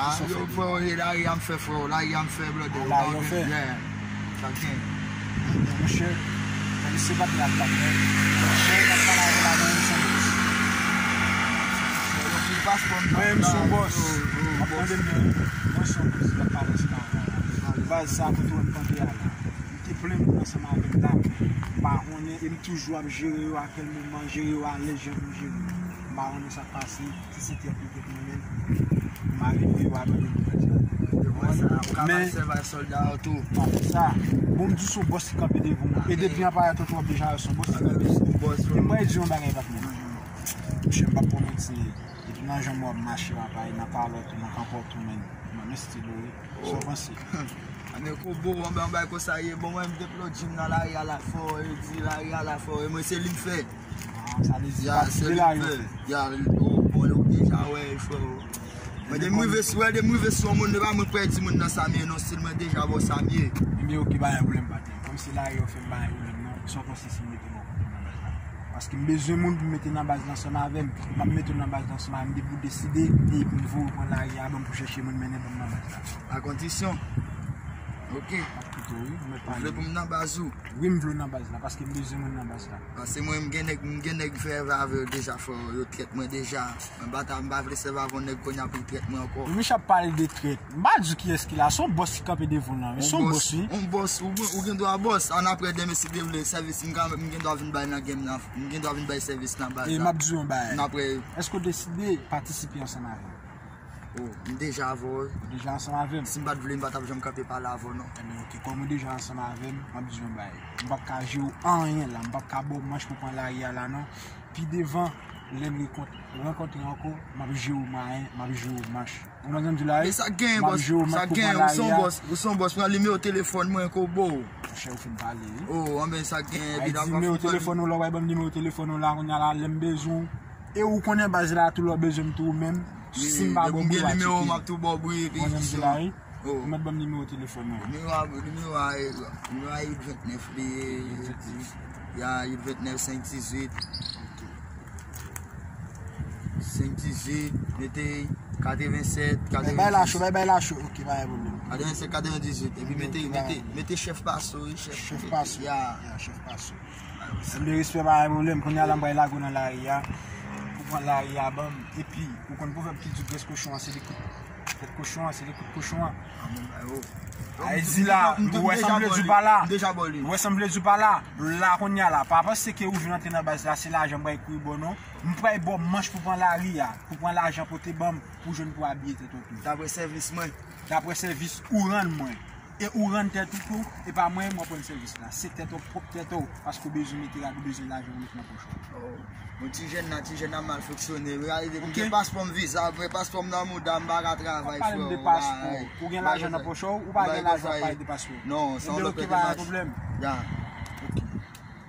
Ah, yo, frè, e lari a m fè, frè, lari a m fè, brother. Lari yo fè. Yeah. Sa gen. Monchè, se pa t la, pa t la. Monchè, pa t la, la, mwen, m se yon bòs. Mwen, m se yon bòs. M ap tande m byen. Mwen se yon bòs, m ap pale ansanm avè w. Baz sa, kote w wè m kanpe a la. M te plen moun ansanm avè m la. M pa konnen, e m toujou ap jere yo a kèl moman, jere yo alèz jan pou m jere yo. M pa konnen sa k pase, ki se tèt yo te konnen. M arive yo abandone m. Ou ka bay sèvay sòlda yo tou. Pa fè sa. Bon, m di w se yon bòs ki kanpe devan w. E depi anpayè tonton w ap deja wè se yon bòs ki kanpe. E mwen di yon bagay, patnè. Monchè, m p ap pwomèt se depi nan janm w ap mache, w ap ale nan kalòt ou, nan kanpòt ou, men. Mwen, men stil ou, wi. Sa w panse? Anben, kobo, anben, anben, konsa ye. Bon, mwen, m te plòd jim nan lari a la fò, e di lari a la fò, e mwen, se li m fè. Ah, sa vle di, ya, se li m fè. Ya, oh, bon, ou deja wè, frè. Mwen, de m rive sou, wè, de m rive sou yon moun, e pa mwen k pèdi moun nan sa m ye, non, stil mwen deja bò sa m ye. Ebyen, oke, pa gen pwoblèm, patnè. Kòm se lari yo fè m pa gen pwoblèm, non. Sa w panse si m mete bò kote nan baz la? Paske m bezwen moun pou m mete nan baz la ansanm avè m. M ap mete w nan baz la ansanm avè m depi w deside, e pou m voye w pran lari a, ban m pou chèche moun mennen ban m nan baz la. A kondisyon. Oke. M ap koute w, wi, ou mèt pale. Ou vle pou m nan baz ou? Wi, m vle w nan baz la, paske m bezwen moun nan baz la. Paske mwen, m gen nèg, m gen nèg m fè avè yo deja, frè, yo trèt mwen deja. Mwen pa ta, m pa vle sèvi avè yon nèg kounye a pou l trèt mwen ankò. Wi, misye ap pale de trèt. M pa di w kiyès ki la, se yon bòs ki kanpe devan w lan, wi. Se yon bòs, wi. Yon bòs, ou, ou gen dwa bòs. Annapre demen, si Dye vle, sèvis, m ka, m gen dwa vin bay nan game nan. M gen dwa vin bay sèvis nan baz la. E m ap di w yon bagay. Annapre. Èske w deside patisipe ansanm avè m? Oh, m deja avè w. Ou deja ansanm avè m? Si m pa t vle, m pa t ap janm kanpe pale avè w, non. Ebyen, oke. Kòm ou deja ansanm avè m, m ap di w yon bagay. M p ap ka jere w anyen la. M p ap ka ba w manch pou pran lari a la, non. Pi devan, lè n rekont-, rankontre ankò, m ap jere w mayen, m ap jere w manch. Ou konprann sa m di w la, wi? Men sa gen, bòs, sa gen, ou se yon bòs, ou se yon bòs, pran nimewo telefòn mwen, kobo. Monchè, ou fin pale, wi. Oh, anben sa gen, epi n ap nimewo telefòn ou la, w pa ban m nimewo telefòn ou la, kounye a la, lè m bezwen w. E ou konnen baz la, tou lè w bezwen m tou ou menm, si m pa ba w bri, w a tcheke. M ap tou ba w bri, epi ou mèt ban m nimewo telefòn ou. Nimewo a, nimewo a, nimewo a uit vennèf li ye. Ya, uit vennèf, senk dizuit. Senk dizuit, mete katrevennsèt, katrevenndis. Bay, bay la cho, bay, bay la cho. Oke, pa gen pwoblèm. Katrevennsèt, katrevendizuit. Epi mete, mete, mete chèf Paso, wi, chèf. Chèf Paso. Ya. Ya, chèf Paso. Anben, respè, pa gen pwoblèm. Kounye a la, m pral lage w nan lari a. Pou pran lari a ban m. Epi, ou konn pwovèb ki di grès kochon an, se li kout. Tèt kochon an, se li kout kochon an. Ay di la, ou wè sa m vle di w pa la. Ou wè sa m vle di w pa la. La kounye a la, pa panse ke ou vin antre nan baz la, se lajan m pral kouri ba w non. M pral ba w manch pou pran lari a, pou pran lajan pote ban m, pou jwenn pou abiye tèt ou tou. Daprè sèvis mwen. Daprè sèvis ou rann mwen. E ou rann tèt ou tou, e pa mwen, mwen pran sèvis la. Se tèt ou, pwòp tèt ou, paske ou bezwen mete rad, ou bezwen lajan, ou met nan pòch ou. Oh. Bon, ti jèn nan, ti jèn nan mal fonksyone. Gade, depi m gen paspò m, viza, mwen paspò m nan mouda, m pa ka travay, frè. Ou pa pale m de paspò. Ou gen lajan nan pòch ou, ou pa gen lajan, pale de paspò. Non, sa yon lòt pètèmaj. Ebyen, oke, pa gen pwoblèm.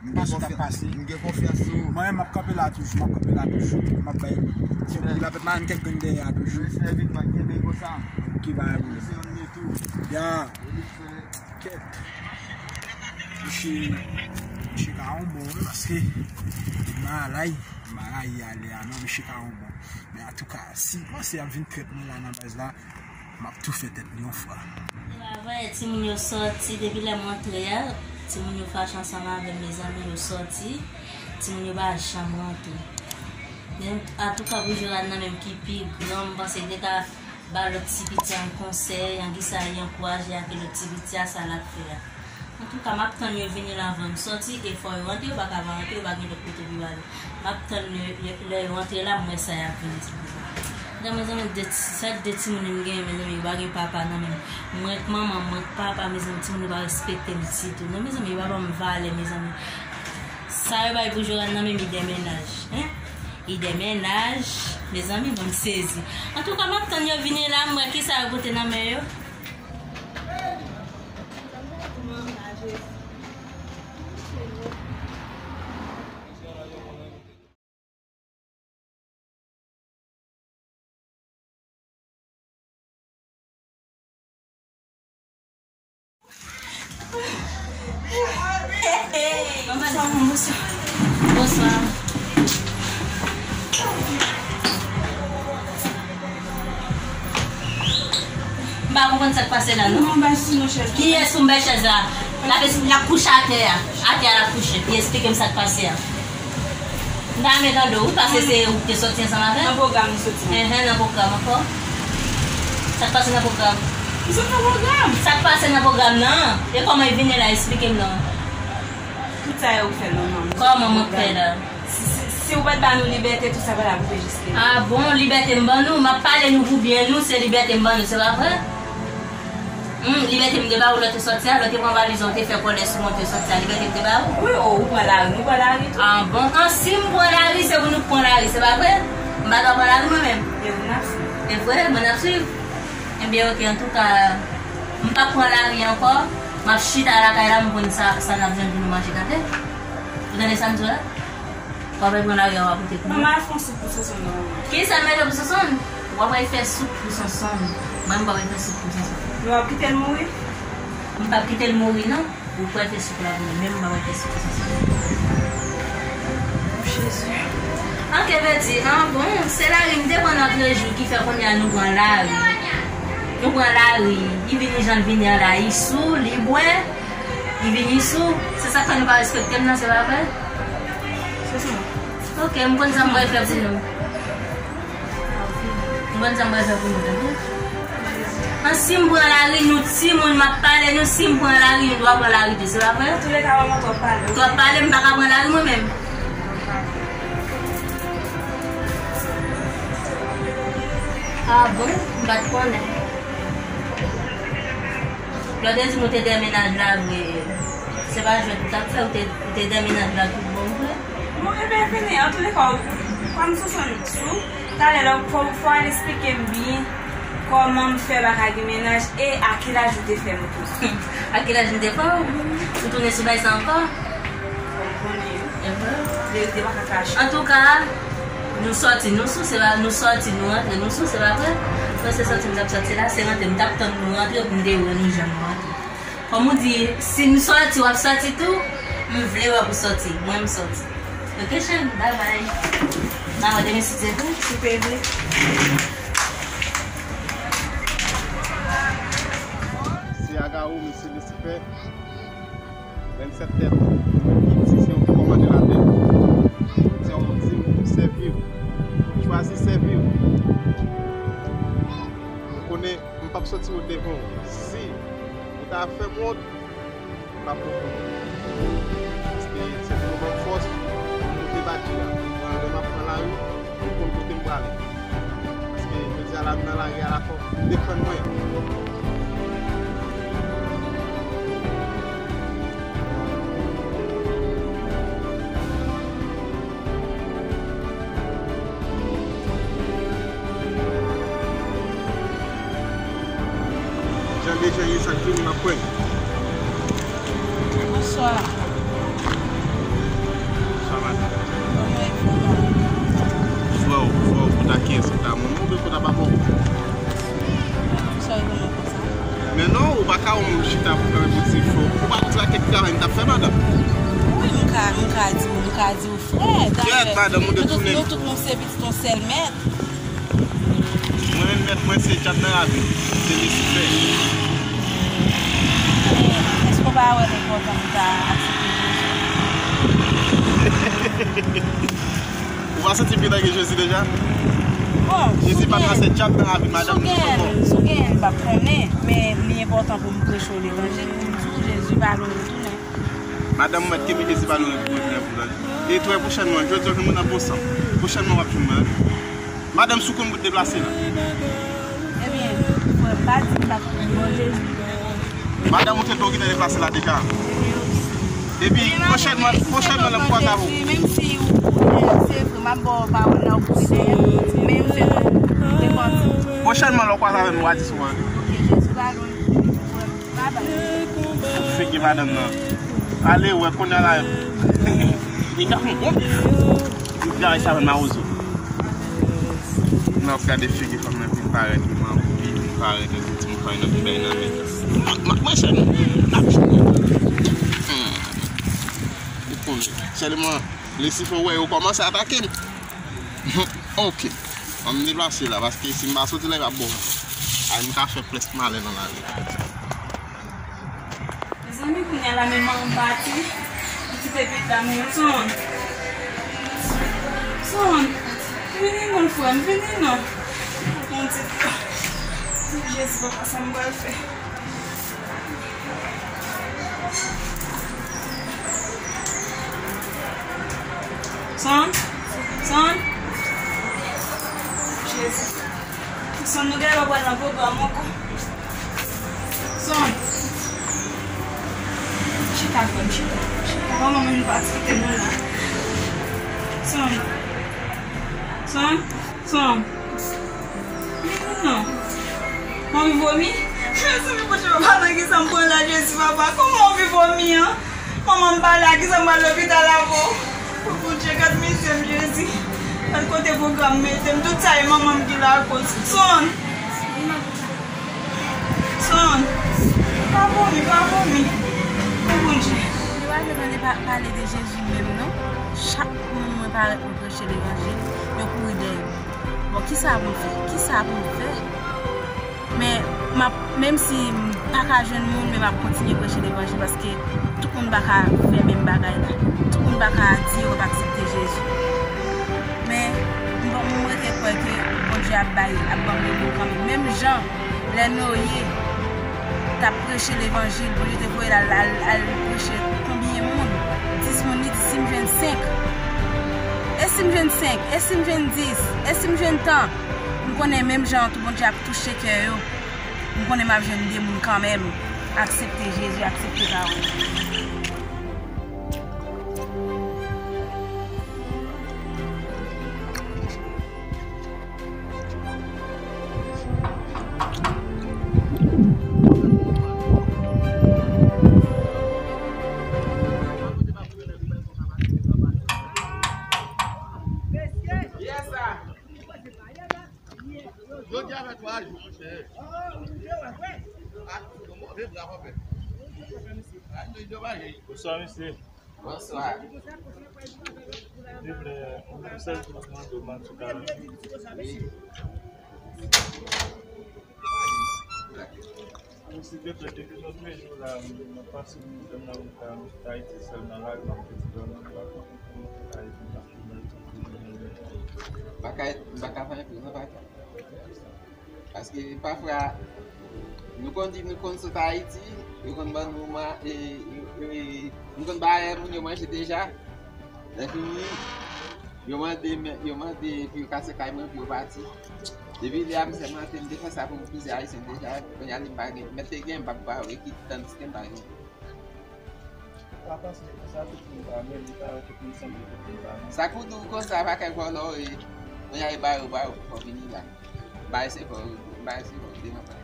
M gen konfyans, m gen konfyans sou ou. Mwen, m ap kanpe la toujou, m ap kanpe la toujou. M ap bay ti kout lapèt, m a kèk grenn dèyè a toujou. Respè vit, mwen kenbe konsa. Oke, pa gen pwoblèm. Se yon nèt ou. Ya. Kèt. Misye, misye ka yon bon, wi, paske m a lay, m a rayi ale a, non, misye ka yon bon. Men antouka, si l panse y ap vin trèt mwen la nan baz la, m ap tou fè tèt li yon fwa. Avè timoun yo sòti, depi lè m antre a, timoun yo fache ansanm avè m, mezanmi, yo sòti, timoun yo pa janm rantre. Men antouka, pou Jordan nan menm ki pi gran, m panse li te ka Ba lòt ti piti a yon konsèy, an ki sa li ankouraje ak lòt ti piti a sa l ap fè a. Antouka, m ap tann yo vini la anvan m sòti, e fò yo rantre, yo pa ka pa rantre, yo pa gen lòt kote pou yo ale. M ap tann lè, lè, lè yo rantre la, m wè sa y ap vin di pou mwen. Mezanmi, mezanmi, de ti, sa de timoun yo m genyen, mezanmi, yo pa gen papa nan men m. Mwen k manman, mwen k papa, mezanmi, timoun yo pa respekte m ditou. Non, mezanmi, yo pa ban m valè, mezanmi. Sa yo bay pou Jorane nan men m, li de mennaj, hein? Li de mennaj, mezanmi, mwen m sezi. Antouka, m ap tann yo vini la, m wè kisa yo pote nan men yo. Bonswa, bonswa. Bonswa. M pa konprann sa k pase la, non. Kiyès pou m bay chèz la? L ap, l ap kouche atè a. Atè a l ap kouche. Li eksplike m sa k pase a. M ta renmen tande w, wi, paske se ou ki te sòti ansanm avè l. Nan pwogram li soti. Enhen, nan pwogram ankò. Sa k pase nan pwogram? Li sot nan pwogram. Sa k pase nan pwogram nan? E kòman li vini la? Eksplike m non. Tout sa yo ou fè non, non. Kòman mwen fè la? Si, si, si ou pa t ba nou libète, tout sa pa t ap rive jiske la. Ah bon, libète m ban nou, m ap pale nou pou byen nou, se libète m ban nou, se pa vre? Hmm, libète m te ba ou lè w te sòti a, lè w te pran valiz ou, te fè kòlè sou mwen, te sòti a, libète m te ba ou? Wi, o, ou pran lari, nou pran lari tou. Ah bon, an si m pran lari, se pou nou k pran lari, se pa vre? M pa dwe pran lari mwen menm? E vre, mwen ap swiv. Ebyen, oke, antouka, m p ap pran lari ankò, m ap chita lakay la, m konn sa, sa n ap jwenn pou nou manje, tande? Ou tande sa m di w la? W ap al pran lari a, w ap pote pou mwen. Manman al fè yon soup pou Sonson non. Kisa m mete pou Sonson? W ap al fè soup pou Sonson. Mwen, m p ap al fè soup pou Sonson. Men w ap kite l mouri? M p ap kite l mouri, non. Ou p al fè soup la pou mwen. Menm m p ap al fè soup pou Sonson. Jezi. An ke vle di, an bon, se lari m te pran nan trèz jou ki fè kounye a nou pran lari. Nou pran lari. Li vini jan l vini an la, li sou, li bwè. Li vini sou, se sa k fè nou pa respekte m nan, se pa vre? Se sa. Oke, m konn sa m pral fè pou nou. M konn sa m pral fè pou nou, tande? An, si m pran lari, nou timoun, m ap pale nou, si m pran lari, nou dwe pran lari tou, se pa vre? Antouka, w ap pale. W ap pale, m pa ka pran lari mwen menm. Ah bon? M pa t konnen. Lè w te di m ou te dèmennaj la vre, se pa jwèt ou t ap fè, ou te, ou te dèmennaj la tout bon vre? Bon, ebyen, vini, antouleka, kòm Sonson sou, talè, fò, fò w al eksplike m byen kòman m fè pa ka gen mennaj e a ki laj ou te fè m tou. A ki laj m te fè w? Ou tounen sou bagay sa ankò? Fò m konnen wi. Verite pa ka kache. Antouka, nou sòti, nou sou, se pa, nou sòti, nou rantre, nou sou, se pa vre? Mwen se sòti m t ap sòti la, se rantre m t ap tann nou rantre pou m te wè nou jan nou rantre. Kòm ou di, si m sòti, w ap sòti tou, m vle wè pou sòti, mwen m sòti. Oke, cheri, babay. N a wè demen si Dye vle. Si Dye vle. Se Agawou, mesye Lisifè. Vennsèt tèt. Mwen ki di se ou ki kòmande latè. Se ou di m pou sèvi w. Chwazi sèvi w. M konnen m p ap sòti wont devan w. Si ou ta fè m wont, m p ap konprann. Paske se pou nou ban m fòs pou m moute badji a. Mwen, lè m ap pran lari, m konn kote m prale. Paske jodi a la, m nan lari a la, fò m defann mwen. Jan de jan ye, chak jou m ap kwè. Bonswa. Bonswa, madanm. Kòman e fè w? Frè w, frè w, kòta kiyès? Kòta manman w oubyen kòta papa w? Sa w konnen konsa? Men non, ou pa ka wè moun chita pou fè yon ti fò. Ou pa konn sa kèk travay m t ap fè, madanm? Wi, m ka, m ka di w, m ka di w, frè. Kèt, madanm, ou detounen. Nou tout, nou tout, nou se pitit yon sèl mèt. Mwen menm, mèt mwen se dyab nan ravin, se Lisifè. Èske w pa wè l enpòtan pou w ta aksepte Jezi? Ou pa santi w byen nan gen Jezi deja? Ou Jezi pa trase djab nan lavi madanm nan ankò. Si w genyen l, m p ap konnen, men li enpòtan pou m preche w levanjil, pou m di w Jezi pa lwen retounen. Madanm, ou mèt kenbe Jezi pa lwen retounen pou tande. E trè pwochènman, jodi a, jwenn mwen nan bon san. Pwochènman, w ap jwenn mwen. Madanm, si w konn pou deplase la. Ebyen, frè m pa di m pa t konn bon Jezi. Madanm, ou te dwe gentan deplase la deja. Epi, pwochènman, pwochènman, lè m kwaze avè w. Menm si ou, se vre, m ap ba w pawòl la, ou kouri dèyè m, men m te dwe repanti. Pwochènman, lè w kwaze avè m, w a di sou mwen. Ok, Jezi pa lwen. Bye bye. Figi madanm nan. Ale, wè, kounye a la. Li ka fè yon bon bif. Li ka sa avè mawozo. N ap gade figi fanm nan vin parèt, li man, li vin parèt, li di m fay nan vin bay nan men. M ap, m ap, mwen, chè nou. N ap jwenn. Hmm. Ou konnen. Sèlman, Lisifè wè yo kòmanse atake m. Ok. An m deplase la, paske si m pa soti la, e p ap bon. Ay, m ka fè plis malè nan lari. Mezanmi, kounye a la, men manman m pati, m kite pitit la, men Son. Son, vini non, frè m, vini non. Bondye, Jezi, papa, sa m pral fè. Son, Son, Jezi. Son, nou genlè pa pral nan pwogram ankò. Son. Chita, frè m, chita. Chita. Manman m pati kite nou la. Son. Son. Son. Non. Manmi vomi. Jezi, mwen pa nan ki sa m pran la, Jezi, papa. Kòman manmi vomi an? Manman m pa la, ki sa m pral lopital avè w? O Bondye, gad mizè m, Jezi. Gad kote pwogram mete m, tout sa e manman m ki lakoz. Son. Son. Pa vomi, pa vomi. O Bondye. Yo pa vle tande pa, pale de Jezi menm non. Chak moun mwen parèt mwen preche levanjil, yo kouri dèyè m. Bon, kisa pou m fè? Kisa pou m fè? Men, m ap, menm si m pa ka jwenn moun, men m ap kontinye preche levanjil paske tout moun pa ka fè menm bagay la. Tout moun pa ka di yo ap aksepte Jezi. Men, m, m rete kwè ke Bondye ap bay, ap ban m repons kanmenm. Menm jan lè Noye t ap preche levanjil, Bondye te voye l al, al, al preche konbyen moun? Dis moun, li di, "Si m jwenn senk, e si m jwenn senk, e si m jwenn dis, e si m jwenn tan?" M konnen menm jan an tou Bondye ap touche kè yo. M konnen m ap jwenn de moun kanmenm. Aksepte Jezi, aksepte pawòl. Yes, sir. Jodi a fè twa jou, monchè. Ah, se yon move bra, konpè. Bonswa, mesye. Bonswa. Silvouplè, yon sèl ti mande w, Matouka. Wi. Silvouplè, depi lòt jou la, m ap pase nan wout la, m sot Ayiti sèlman, lari m ap pèdi dòmi, m pa konn kote m sot Ayiti, m ap tounen. M pa ka, m pa ka fè anyen pou nou, papa. Paske pafwa, nou konn di nou konn sot Ayiti, yo konn ban nou ma-, e, e, e, nou konn bay moun yo manje deja. Lè fini, yo mande, yo mande pou yo kase kay mwen, pou yo pati. Depi lè a, m sèmante, m te fè sa pou plizyè Ayisyen deja. Kounye a, li m pa gen, mèt te gen, m p ap ba yo, e ki tann diske m pa gen. Pa panse konsa, tout moun pa menm, li pa wè tout moun sanble, tout moun pa menm. Sa k pou di w konsa, pa kay vòlò, e, kounye a, e ba yo, ba yo, fò vini la. Bay se fò, bay se fò, devan pa.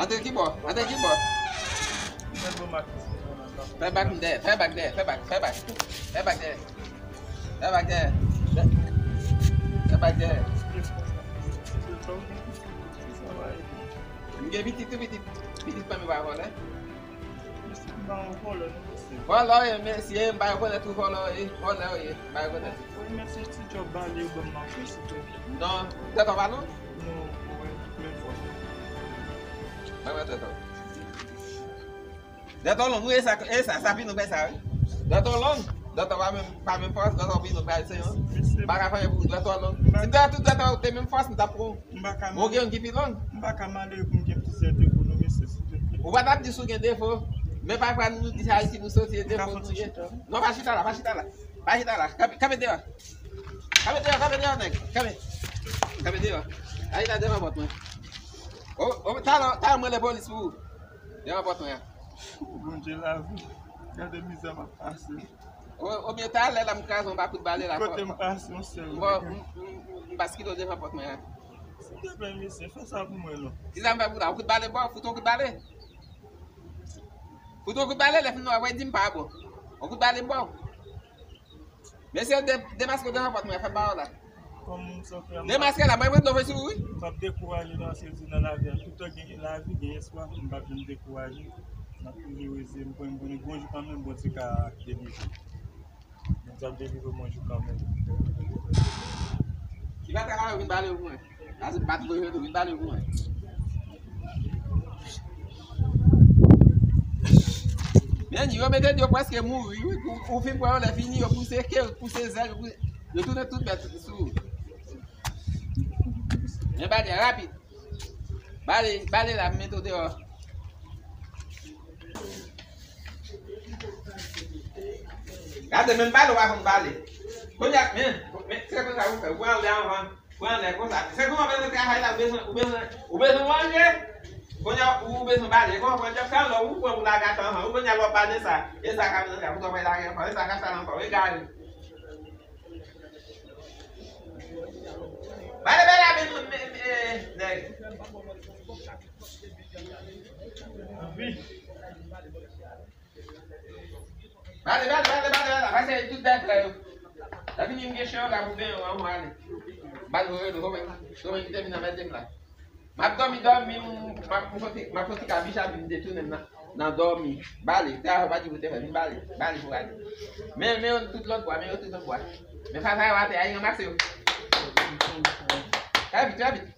Antre ki bò, antre ki bò. Fè bak m dèyè, fè bak dèyè, fè bak, fè bak. Fè bak dèyè. Fè bak dèyè. Fè bak dèyè. M gen pitit tou pitit. Pitit fanmi pa vòlè. Mesye, m pa yon vòlè, non, mesye. Vòlè w ye, mesye, m pa yon vòlè tou, vòlè w ye, vòlè w ye, m pa yon vòlè tou. Wi, mesye, ti djòb bale yo ban m nan, wi, silvouplè. Non, tèt w pa non? Non, mwen, mwen vòlè. Mwen, mwen, tèt w. Dèt w long, wi, e sa, e sa, sa pi nou fè sa, wi. Dèt w long. Dwèt ou pa menm, pa menm fòs, dwèt ou pi long pase yon. M pa ka fè anyen pou ou, dwèt ou long. Si dwèt tout dwèt ou te menm fòs, m t ap pran. M pa ka. Bon, gen youn ki pi long. M pa ka male pou m gen plizyè depo non, mesye, silvouplè. Ou pa t ap di si w gen defo. Men pa fwa nou di sa si nou soti e defo nou ye. Non, pa chita la, pa chita la. Pa chita la. Kanpe, kanpe deyò. Kanpe deyò, kanpe deyò, nèg. Kanpe. Kanpe deyò. Pa chita devan pòt mwen. O, o, talè, talè mwen rele polis pou ou. Devan pòt mwen an. Bondye lavi. Gade mizè m ap pase. O, oubyen talè la m kraze w anba kout bale la. Kote m pase yon sèl. M, m, m, m baskile w devan pòt mwen an. Silvouplè, mesye, fè sa pou mwen non. Kisa m fè pou la? Ou kout bale bò, fout yon kout bale. Fout yon kout bale, lè fini w ap wè di m pa bon. Yon kout bale m ba w. Mesye, de-, demaske w devan pòt mwen, fè m ba w la. Kòm sa fè m. Demaske la, mwen mwen dlo voye sou ou, wi. M p ap dekouraje paske di nan lavi a, toutan gen lavi, gen espwa, m p ap janm dekouraje. M ap toujou reze, m konnen, m konnen gon jou kanmenm, Bondye ka delivre. Bondye ap delivre mwen jou kanmenm. Ki batay la yo vin bale pou mwen? Pase bat voye yo vin bale pou mwen. Men yo mete yo prèske mouri, wi. Ou, ou fin pran yo lè fini, yo pouse ke, yo pouse zèl, yo pouse, yo tounen tout bèt sou ou. Men bale rapid. Bale, bale la, m mete w deyò. Gade, menm bale w pa konn bale. Kounye a, men, men, se konsa ou fè, ou pran anlè anvan, pran anlè konsa. Se kòman w bezwen travay la, ou bezwen, ou bezwen, ou bezwen manje. Kounye a, ou bezwen bale. Kòman pran djòb sa, lò ou pran pou lage atò anvan. Ou kounye a lè w ap bale sa. E sa k ap nan kay, ou t ap lage anvan. E sa k ap sa nan kò, egare. Bale, bale, bale, men, men, men, nèg. Bale, bale, bale, bale, bale, pase tout dèyè frè yo. Lè fini m gen chen yo la pou benyen w anvan ale. Bale, rele, rele, rele, kite vin anmède m la. M ap dòmi, dòmi, m, m ap fon ti, m ap fon ti kabich, epi m detounen m nan, nan dòmi. Bale, travay pa di pou te fè, vin bale, bale pou ale. Men, men yo tout lòt bwa, men yo tout lòt bwa. Men sa, sa yo atè a, ranmase yo. Trè vit, trè vit.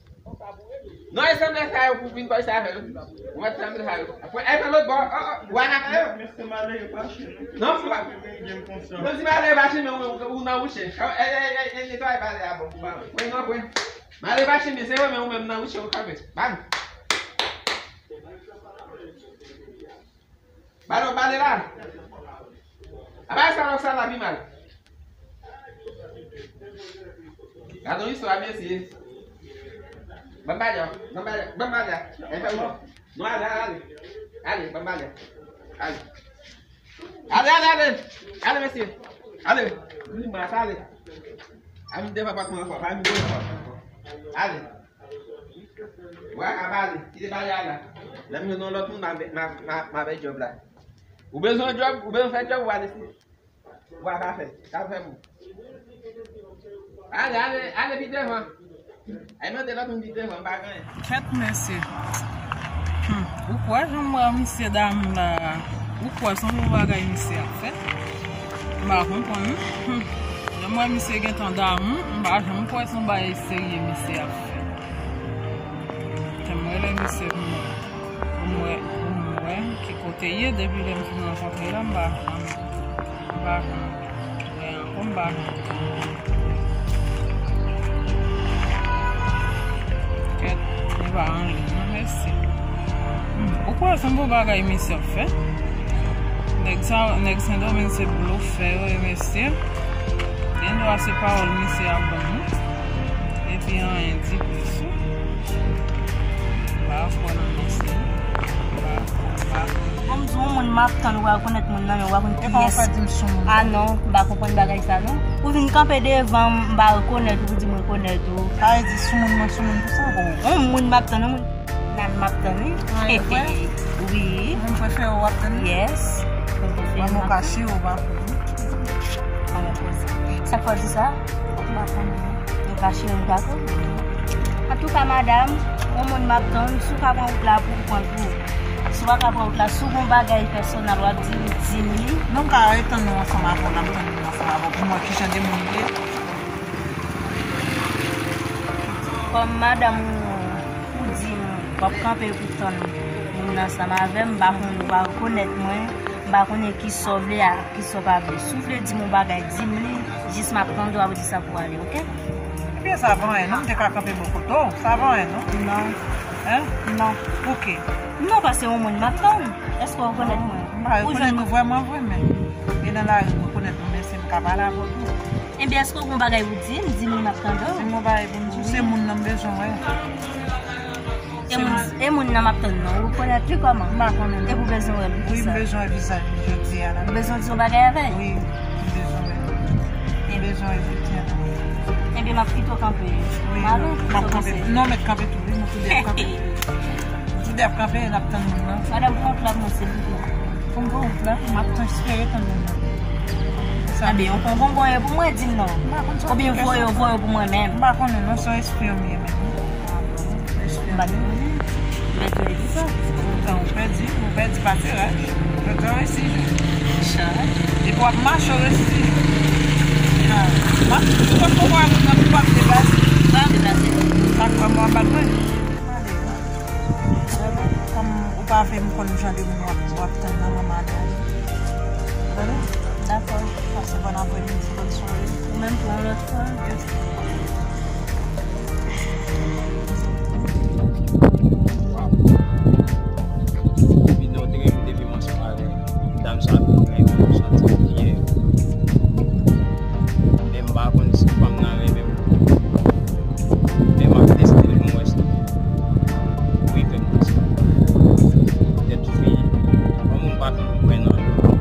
Non, e sanble sa yo pou vin bay sa yo. Ou mèt sanble sa yo. Apre, e nan lòt bò, o, o, ou atake yo. Mesye malere pa chen. Non, se pa. Menm si malere pa chen, men ou, ou, ou nan wouche. E, e, e, e, netwaye malere a bon pou mwen. Pran, non, pran. Malere pa chen, men se yo, men ou menm nan wouche, ou kanpe. Bam! Bale, bale la. Apa sa lòk sa la pi mal. Gade yon istwa, mesye. Ban m bale a, ban m bale, ban m bale a. E fè w. Non, ale, ale, ale. Ale, ban m bale a. Ale. Ale, ale, ale. Ale, mesye. Ale. Li mas, ale. Pa vin devan pòt mwen ankò, pa vin devan pòt mwen ankò. Ale. Ou pa ka bale, kite bale a la. Lè m jwenn yon lòt moun, m a, m a, m a, m a bay djòb la. Ou bezwen djòb, ou bezwen fè djòb, ou ale si. Ou pa ka fè, ka fè moun. Ale, ale, ale pi devan. Ay mande lòt moun pi devan, m pa gen anyen. Kèt mesye. Hmm. Ou kwè jan m wè misye damou la? Ou kwè se yon bon bagay misye ap fè? M pa konprann non. Hmm. Jan m wè misye gentan damou, m pa janm kwè se yon bagay serye misye ap fè. Fè m rele misye pou m wè. Pou m wè, pou m wè ki kote l ye. Depi lè m fin rankontre l la, m pa janm, m pa janm wè ankò, m pa janm. Kèt, li pa anlè non, mesye. Hmm, ou kwè se yon bon bagay misye ap fè? Nèg sa, nèg Sendomeng se blofè yo ye, mesye. Gendwa se pawòl misye ap ban nou. Epi anyen di plis wi. M pa kwè nan mesye. M pa kwè, m pa kwè. Bon, m di yon moun m ap tann, ou pa rekonèt moun nan, men ou pa konn kiyès. Epa ou pa di m sou moun. Ah non, m pa konprann bagay sa non. Ou vin kanpe devan m, m pa rekonèt ou, ou di m rekonèt ou. Sa vle di sou moun, mwen sou moun pou sa. Yon moun m ap tann, yon moun. Nan m ap tann wi. Ah, e vre? Wi. Moun prefere w ap tann? Yes. Moun prefere m ap tann. Ou kache ou pa fè? Sa k fè w di sa? M pa konnen. Ou kache m pa konnen. Antouka, madanm, yon moun m ap tann, si w ka pran wout la pou ou pran tou. Si w pa ka pran wout la, si w gon bagay pèsonèl w ap di m, di m li. Non, m ka ret tann nou ansanm avè w, n ap tann nou ansanm avè w pou m wè kijan de moun li ye. Kòm madanm ou, ou di m w ap kanpe pou tann moun nan ansanm avè m, m pa konn, ou pa rekonèt mwen, M pa konnen kisa w vle a, kisa w pa vle. Si w vle di m yon bagay, di m li, jis m ap tande w, apre di sa pou w ale, oke? Ebyen, sa pa anyen non, m te ka kanpe bò kote w. Sa pa anyen non. Non. Hein? Non. Pouki? Non, paske yon moun m ap tann. Èske w rekonèt mwen? M pa rekonèt ou vrèman vre, men e nan lari m rekonèt ou, men si m ka pale avè w tou. Ebyen, èske w gen yon bagay pou di m? Di m, m ap tande w. Si m gen yon bagay pou m di w, se moun nan m bezwen wè. E moun, e moun nan m ap tann nan, ou rekonèt li kòman? M pa konnen non. Epi w bezwen wè l pou kisa? Wi, m bezwen wè vizaj li jodi a la. Ou bezwen di yon bagay avè l? Wi, m bezwen wè l. M bezwen wè l jodi a la. Ebyen, m ap kite w kanpe. Wi, m ap kanpe. Non, mèt kanpe tou, wi, nou tou de ap kanpe. Tou de ap kanpe, n ap tann moun nan. Madanm, pran yon klab mwen, silvouplè. Pou m pran yon klab, m ap espere tann moun nan. Sa. Ebyen, ou konn voye pou mwen, di m non. M pa konn sa. Oubyen voye, voye pou mwen menm. M pa konnen non, se yon espri m ye menm. M pa t konnen. Mwen te di sa. Ou pèdi, ou pèdi pase raj. Ou pèdi resi. Chan. Depi w ap mache, w resi. M ap, m ap deplase. W ap deplase. Sa k fè mwen ap bat mwen. Kòm ou pa vle m konn jan de moun w ap, w ap tann nan manman Adèl. Tande? Dakò. Pase bòn apremidi, bòn sware. Ou menm tou, yon lòt fwa. Wow. Depi nou te renmen, depi m ansanm avè dam sa, m renmen, m santi m fyè. Men m pa konn si fanm nan renmen m. Men m ap teste l pou m wè si wi, fè m konsa. Petèt fi, yon moun pa fin kwè nan yo.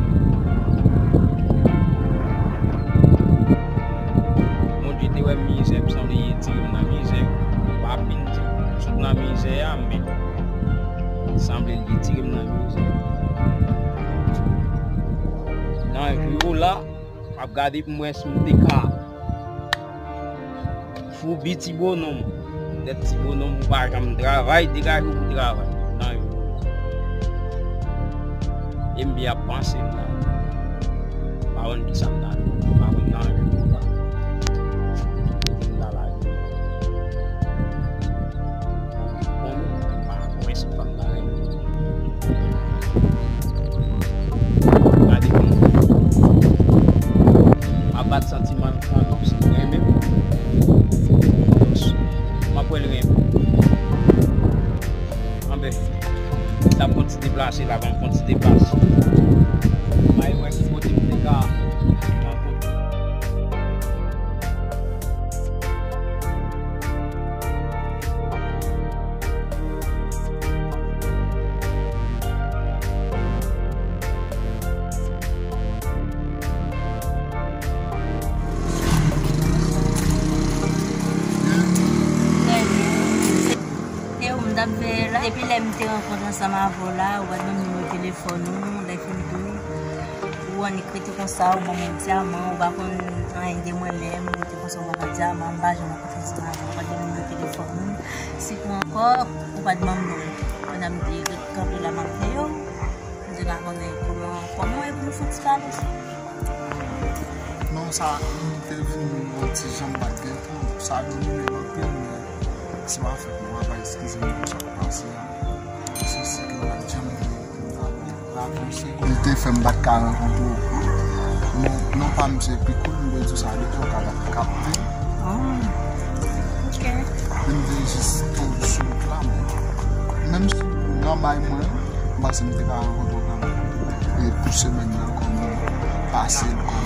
Bondye te wè mizè, m sanble li retire m nan mizè. Pa fin di, sot nan mizè a, men sanble li retire m nan mizè. Nan jou la, m ap gade pou m wè si m te ka foubi ti bononm. Petèt ti bononm ou pa janm travay, degaje w pou travay. Nan jou. E m byen ap panse m la. M pa konn kisa m ta fè. M pa konn nan jou la. M ta la. Bon, m pa konn si fanm nan renmen. Gade pou m. M ap bat santiman l kanmenm si l renmen m. M ap wè l renmen m. Anben, m t ap fè yon ti deplase la, ban m fè yon ti deplase. M al wè ki kote m te ka rankontre. Trè byen. E ou m t ap veye la. Depi lè m te rankontre ansanm avè w la, ou pa t ban m nimewo telefòn ou, lè fini tou. Ou annik rete konsa, ou ban m yon dyaman, ou pa konn anyen de mwen menm, ou rete konsa, ou pa konn dyaman, m pa janm rankontre ansanm avè w, ou pa t ban m nimewo telefòn ou. Sitou ankò, ou pa t ban m non. Pandan m te ret kanpe la, m ap veye w. M te ka konnen kòman, kòman w ye pou nou fouti pale. Non, sa, m te vin yon ti jan m pa t gen tan. Sa domine m anpil, men se pa fòt mwen, pa eskize m pou sa k pase a. Se si ke m pa t janm gen pou m ta pale. Li te fè m pa t ka rankontre w. Men non pa m se Pikoul, m te di w sa depi w ka kapte. Ah, ok. Men m te jis tonbe sou wout la, men menm si nan bay mwen, m panse m te ka rankontre w kanmenm. E pou semèn nan, kòm pase l, kòm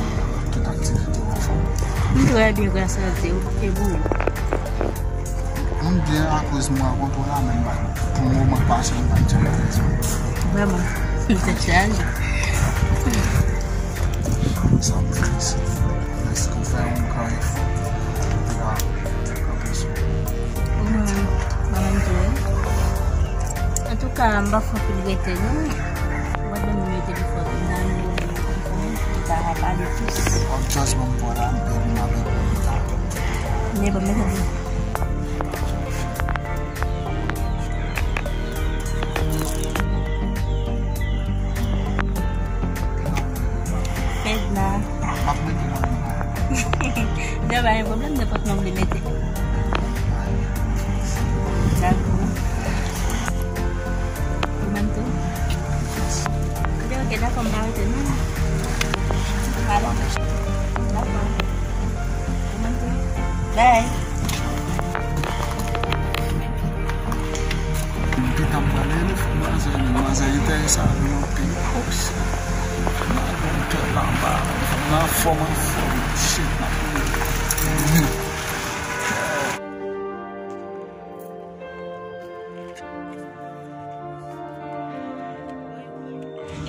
tout aktivite w ap fè. M trè byen, gras a Dye. E pou ou? M byen akoz m rankontre w la, men m pa, pou moman pase, m pa t janm trè byen. Vrèman, m tèt chaje. Sa m felisite w. Paske w fè yon gran efò. Ou te ka kanpe sou. Mwen, mwen menm tou, wi. Antouka, m pa fè anpil rete, non. Ou pa t ban m nimewo telefòn ou, m ta nimewo telefòn ou, m ta pale plis. W ap just ban m pran la, m pèdi m avèk ou pita. Men bon, men bon. Fedna. M ap mete nan men w. Non, pa gen pwoblèm, nenpòt non w vle mete. Dakò. Ou menm tou? Oke, oke, dakò, m pa rete. Manzè enterese avè m anpil. Ops. Nan bon tèt la anba. Nan fòm, anfòm. Shit, nan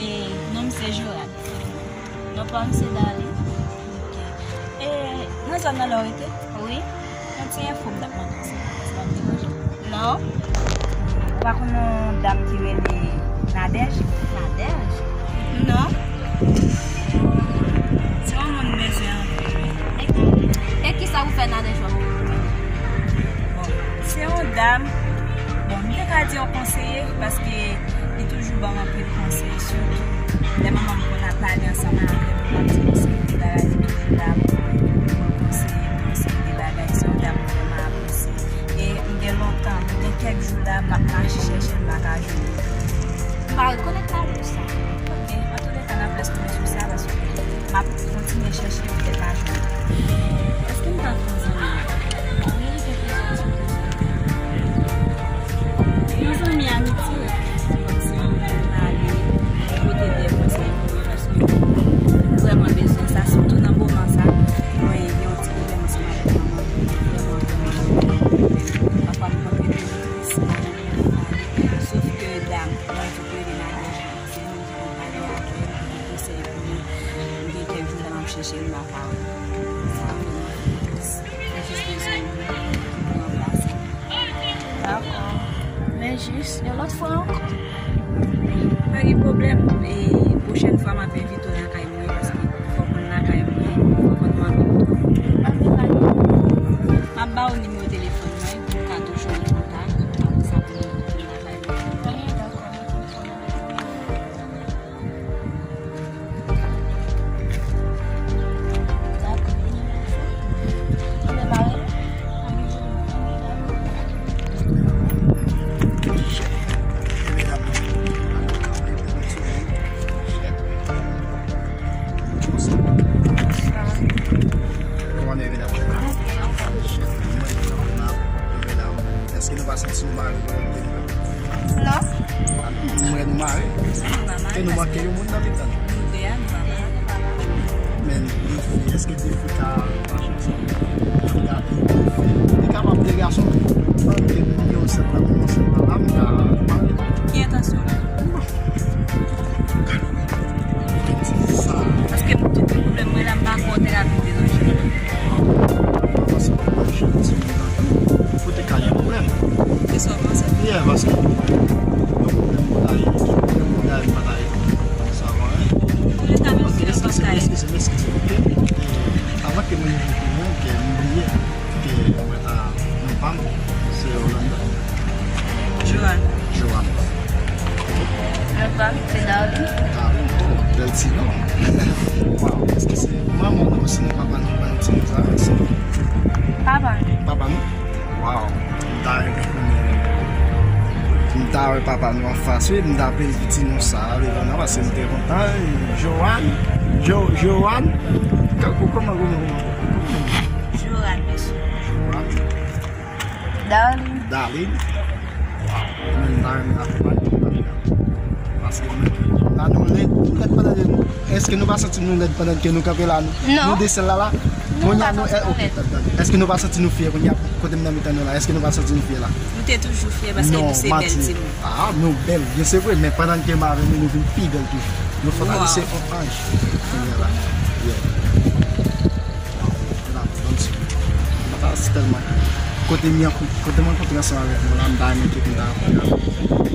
E, non m se Jorane. Non pa m se Darline. Ok. E, nan zòn nan la w rete? Wi. Yon ti enfo m t ap mande w, si w pa t deranje. Non. Ou pa konn yon dam ki rele Nadège? Nadège? Non. Se yon moun m bezwen anpil, wi. E, e kisa ou fè Nadège wè? Bon, se yon dam, bon, m te ka di yon konseye, paske li toujou ban m anpil konsèy, sitou lè manman m konn ap pale ansanm avè m, m ap di konsèy de bagay, li toujou la pou mwen, pou l konseye m, konsèy de bagay, se yon dam vrèman apresye. E m gen lontan, m gen kèk jou la, m ap mache chèche l, m pa ka jwenn li. M pa rekonèt Nadège sa. Ok, antouleka, n ap rete sou sa, paske m ap kontinye chèche, petèt m a jwenn. Èske m ka fè yon zanmi? Wi, gen plezi. Yon zanmi amitye, kòmsi yon moun pou pale, pote de konsèy pou mwen, paske m vrèman bezwen sa, sitou nan moman sa, mwen gen yon ti pwoblèm ansanm avèk manman m, vrèman, vrèman, vrèman. Pafwa m konn rete tris, m pa janm vle pale, sof ke dam, mwen di pou rele Nadège, se li menm ki konn pale avè m, ki gen konsèy pou mwen. M gen kèk jou la m ap chèche l, m pa ka wè l. Sa vrèman fè m tris. Mwen jis bezwen yon moun ki pou ranplase m. Dakò. Men jis, yon lòt fwa ankò. Pa gen pwoblèm. E pwochèn fwa, m ap envite w lakay mwen, paske fòk w vin lakay mwen, fòk w vin mande m tou. M ap vin lakay mwen. M ap ba w nimewo telefòn mwen, pou w ka toujou an kontak. Apre sa, pou nou vin lakay mwen. Anyen, dakò, mete m fò nan telefòn. Kòman nou ye, medam? Èske nou pa santi nou mare? Non. Ah, nou wè nou mare. Ke nou manke yon moun nan mitan nou. Nou de a, nou pa mare. Men, èske de fi ka mache ansanm? Fi ka, de fi, li kapab de gason. Paske nou yon sèl la, nou yon sèl la, la, nou ka mare. Ki entansyon w? Paske m tout pwoblèm mwen la, m pa kwè w te ka vin deranje m. Paske mwen, jan ti moun nan tou, ou te ka gen pwoblèm. Se sa w panse? Yeah, paske yon pwoblèm mwen ta ye, yon pwoblèm mwen ta ye, m pa ta ye. Sa va, hein? Ou te ka vin si nan pòs kay. Eskize m, eskize m, ok? Avan ke mwen rive pou mwen, ke m bliye, ke mwen ta, non pa m, se Rolanda. Joanne. Joanne. Non pa m, se Darline. Darline, oh, bèl ti non. Waw, èske se manman nou, sinon papa nou, ban nou ti non sa, se papa nou. Papa nou? Waw, m ta renmen konnen, m ta wè papa nou anfas, wi, m ta apre l ti non sa, ale nan, paske m te kontan, Joanne, Jo-, Joanne, kòman, kòman, kòman? Joanne, mesye. Joanne. Darline. Darline. Waw. Mwen, m ta renmen akonpanye nou, paske mwen, la nou lèd, nou lèd pandan ke nou, èske nou pa santi nou lèd pandan ke nou kanpe la, nou, non, nou de sèl la, la? Non, nou pa santi nou lèd. Èske nou pa santi nou fyè kounye a, kote m nan mitan nou la, èske nou pa santi nou fyè la? Nou te toujou fyè paske nou se bèl timoun. Ah, nou bèl, byen se vre, men pandan ke m avè nou, nou vin pi bèl toujou. Nou fò ta di se yon anj kounye a la. Yeah. Mwen ap tann sou. Mwen ta si tèlman. Kote m, kote m rankontre ansanm avèk mwen la, m ta renmen ke m ta rankontre avèk mwen.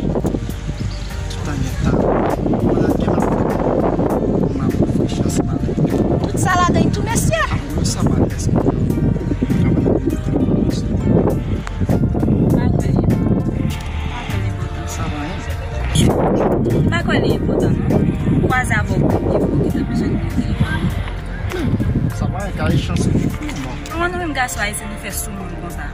Tout an gen tan. Pandan ke m ap, m ap reflechi ansanm avèk mwen. Tout sa ladan tou, mesye. Apre sa, pa èske m ka ban nou de telefòn, mesye? Pa kwè li enpòtan. Pa kwè li enpòtan. Sa pa anyen. Pa kwè li enpòtan, non. Kwaze avè w premye fwa w gentan bezwen nimewo telefòn. Sa pa yon ka echanse ditou, non. Kòman nou menm gason ayisyen nou fè sou moun konsa?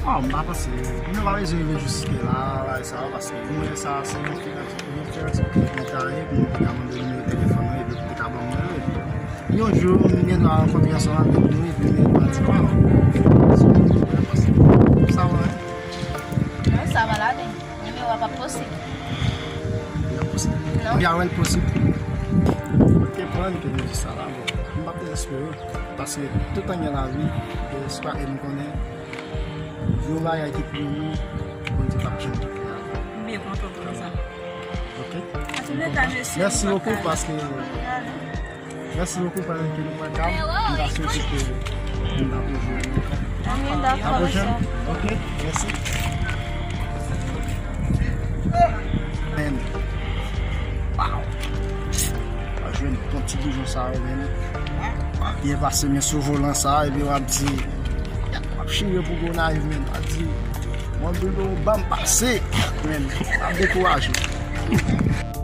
Ah, m pa panse, nou pa bezwen rive jiske la, bagay sa yo, paske nou wè sa, se yon referans, yon referans ki te gentan ye, pou nou te ka mande nimewo telefòn nou, epi pou te ka ban mwen, epi yon jou, nou gen dwa rankontre ansanm avèk nou, epi nou gen dwa di, waw, sa va, hein? Non, sa va la, men nimewo a p ap posib. Ou ka wè l posib. Ou te konprann ke nou di sa la, bon, m p ap dezespere, paske tout an gen lavi, gen espwa, e m konnen yon bagay ki pou nou, Bondye p ap janm kite nou. M byen kontan pou nou sa. Ok? An tou le ka, mesye, mèsi bokou, paske mèsi bokou, paske nou pral gad, m ta swete ke nou ta toujou. Ami, dakò, mesye. Ok, mèsi. Men, wow. W ap jwenn bon ti boujon sa yo, men. W ap byen pase men sou volan sa, epi w ap di, w ap chire pou Gonayiv, men. W ap di, mwen, Bruno, ban m pase, men. W ap dekouraje.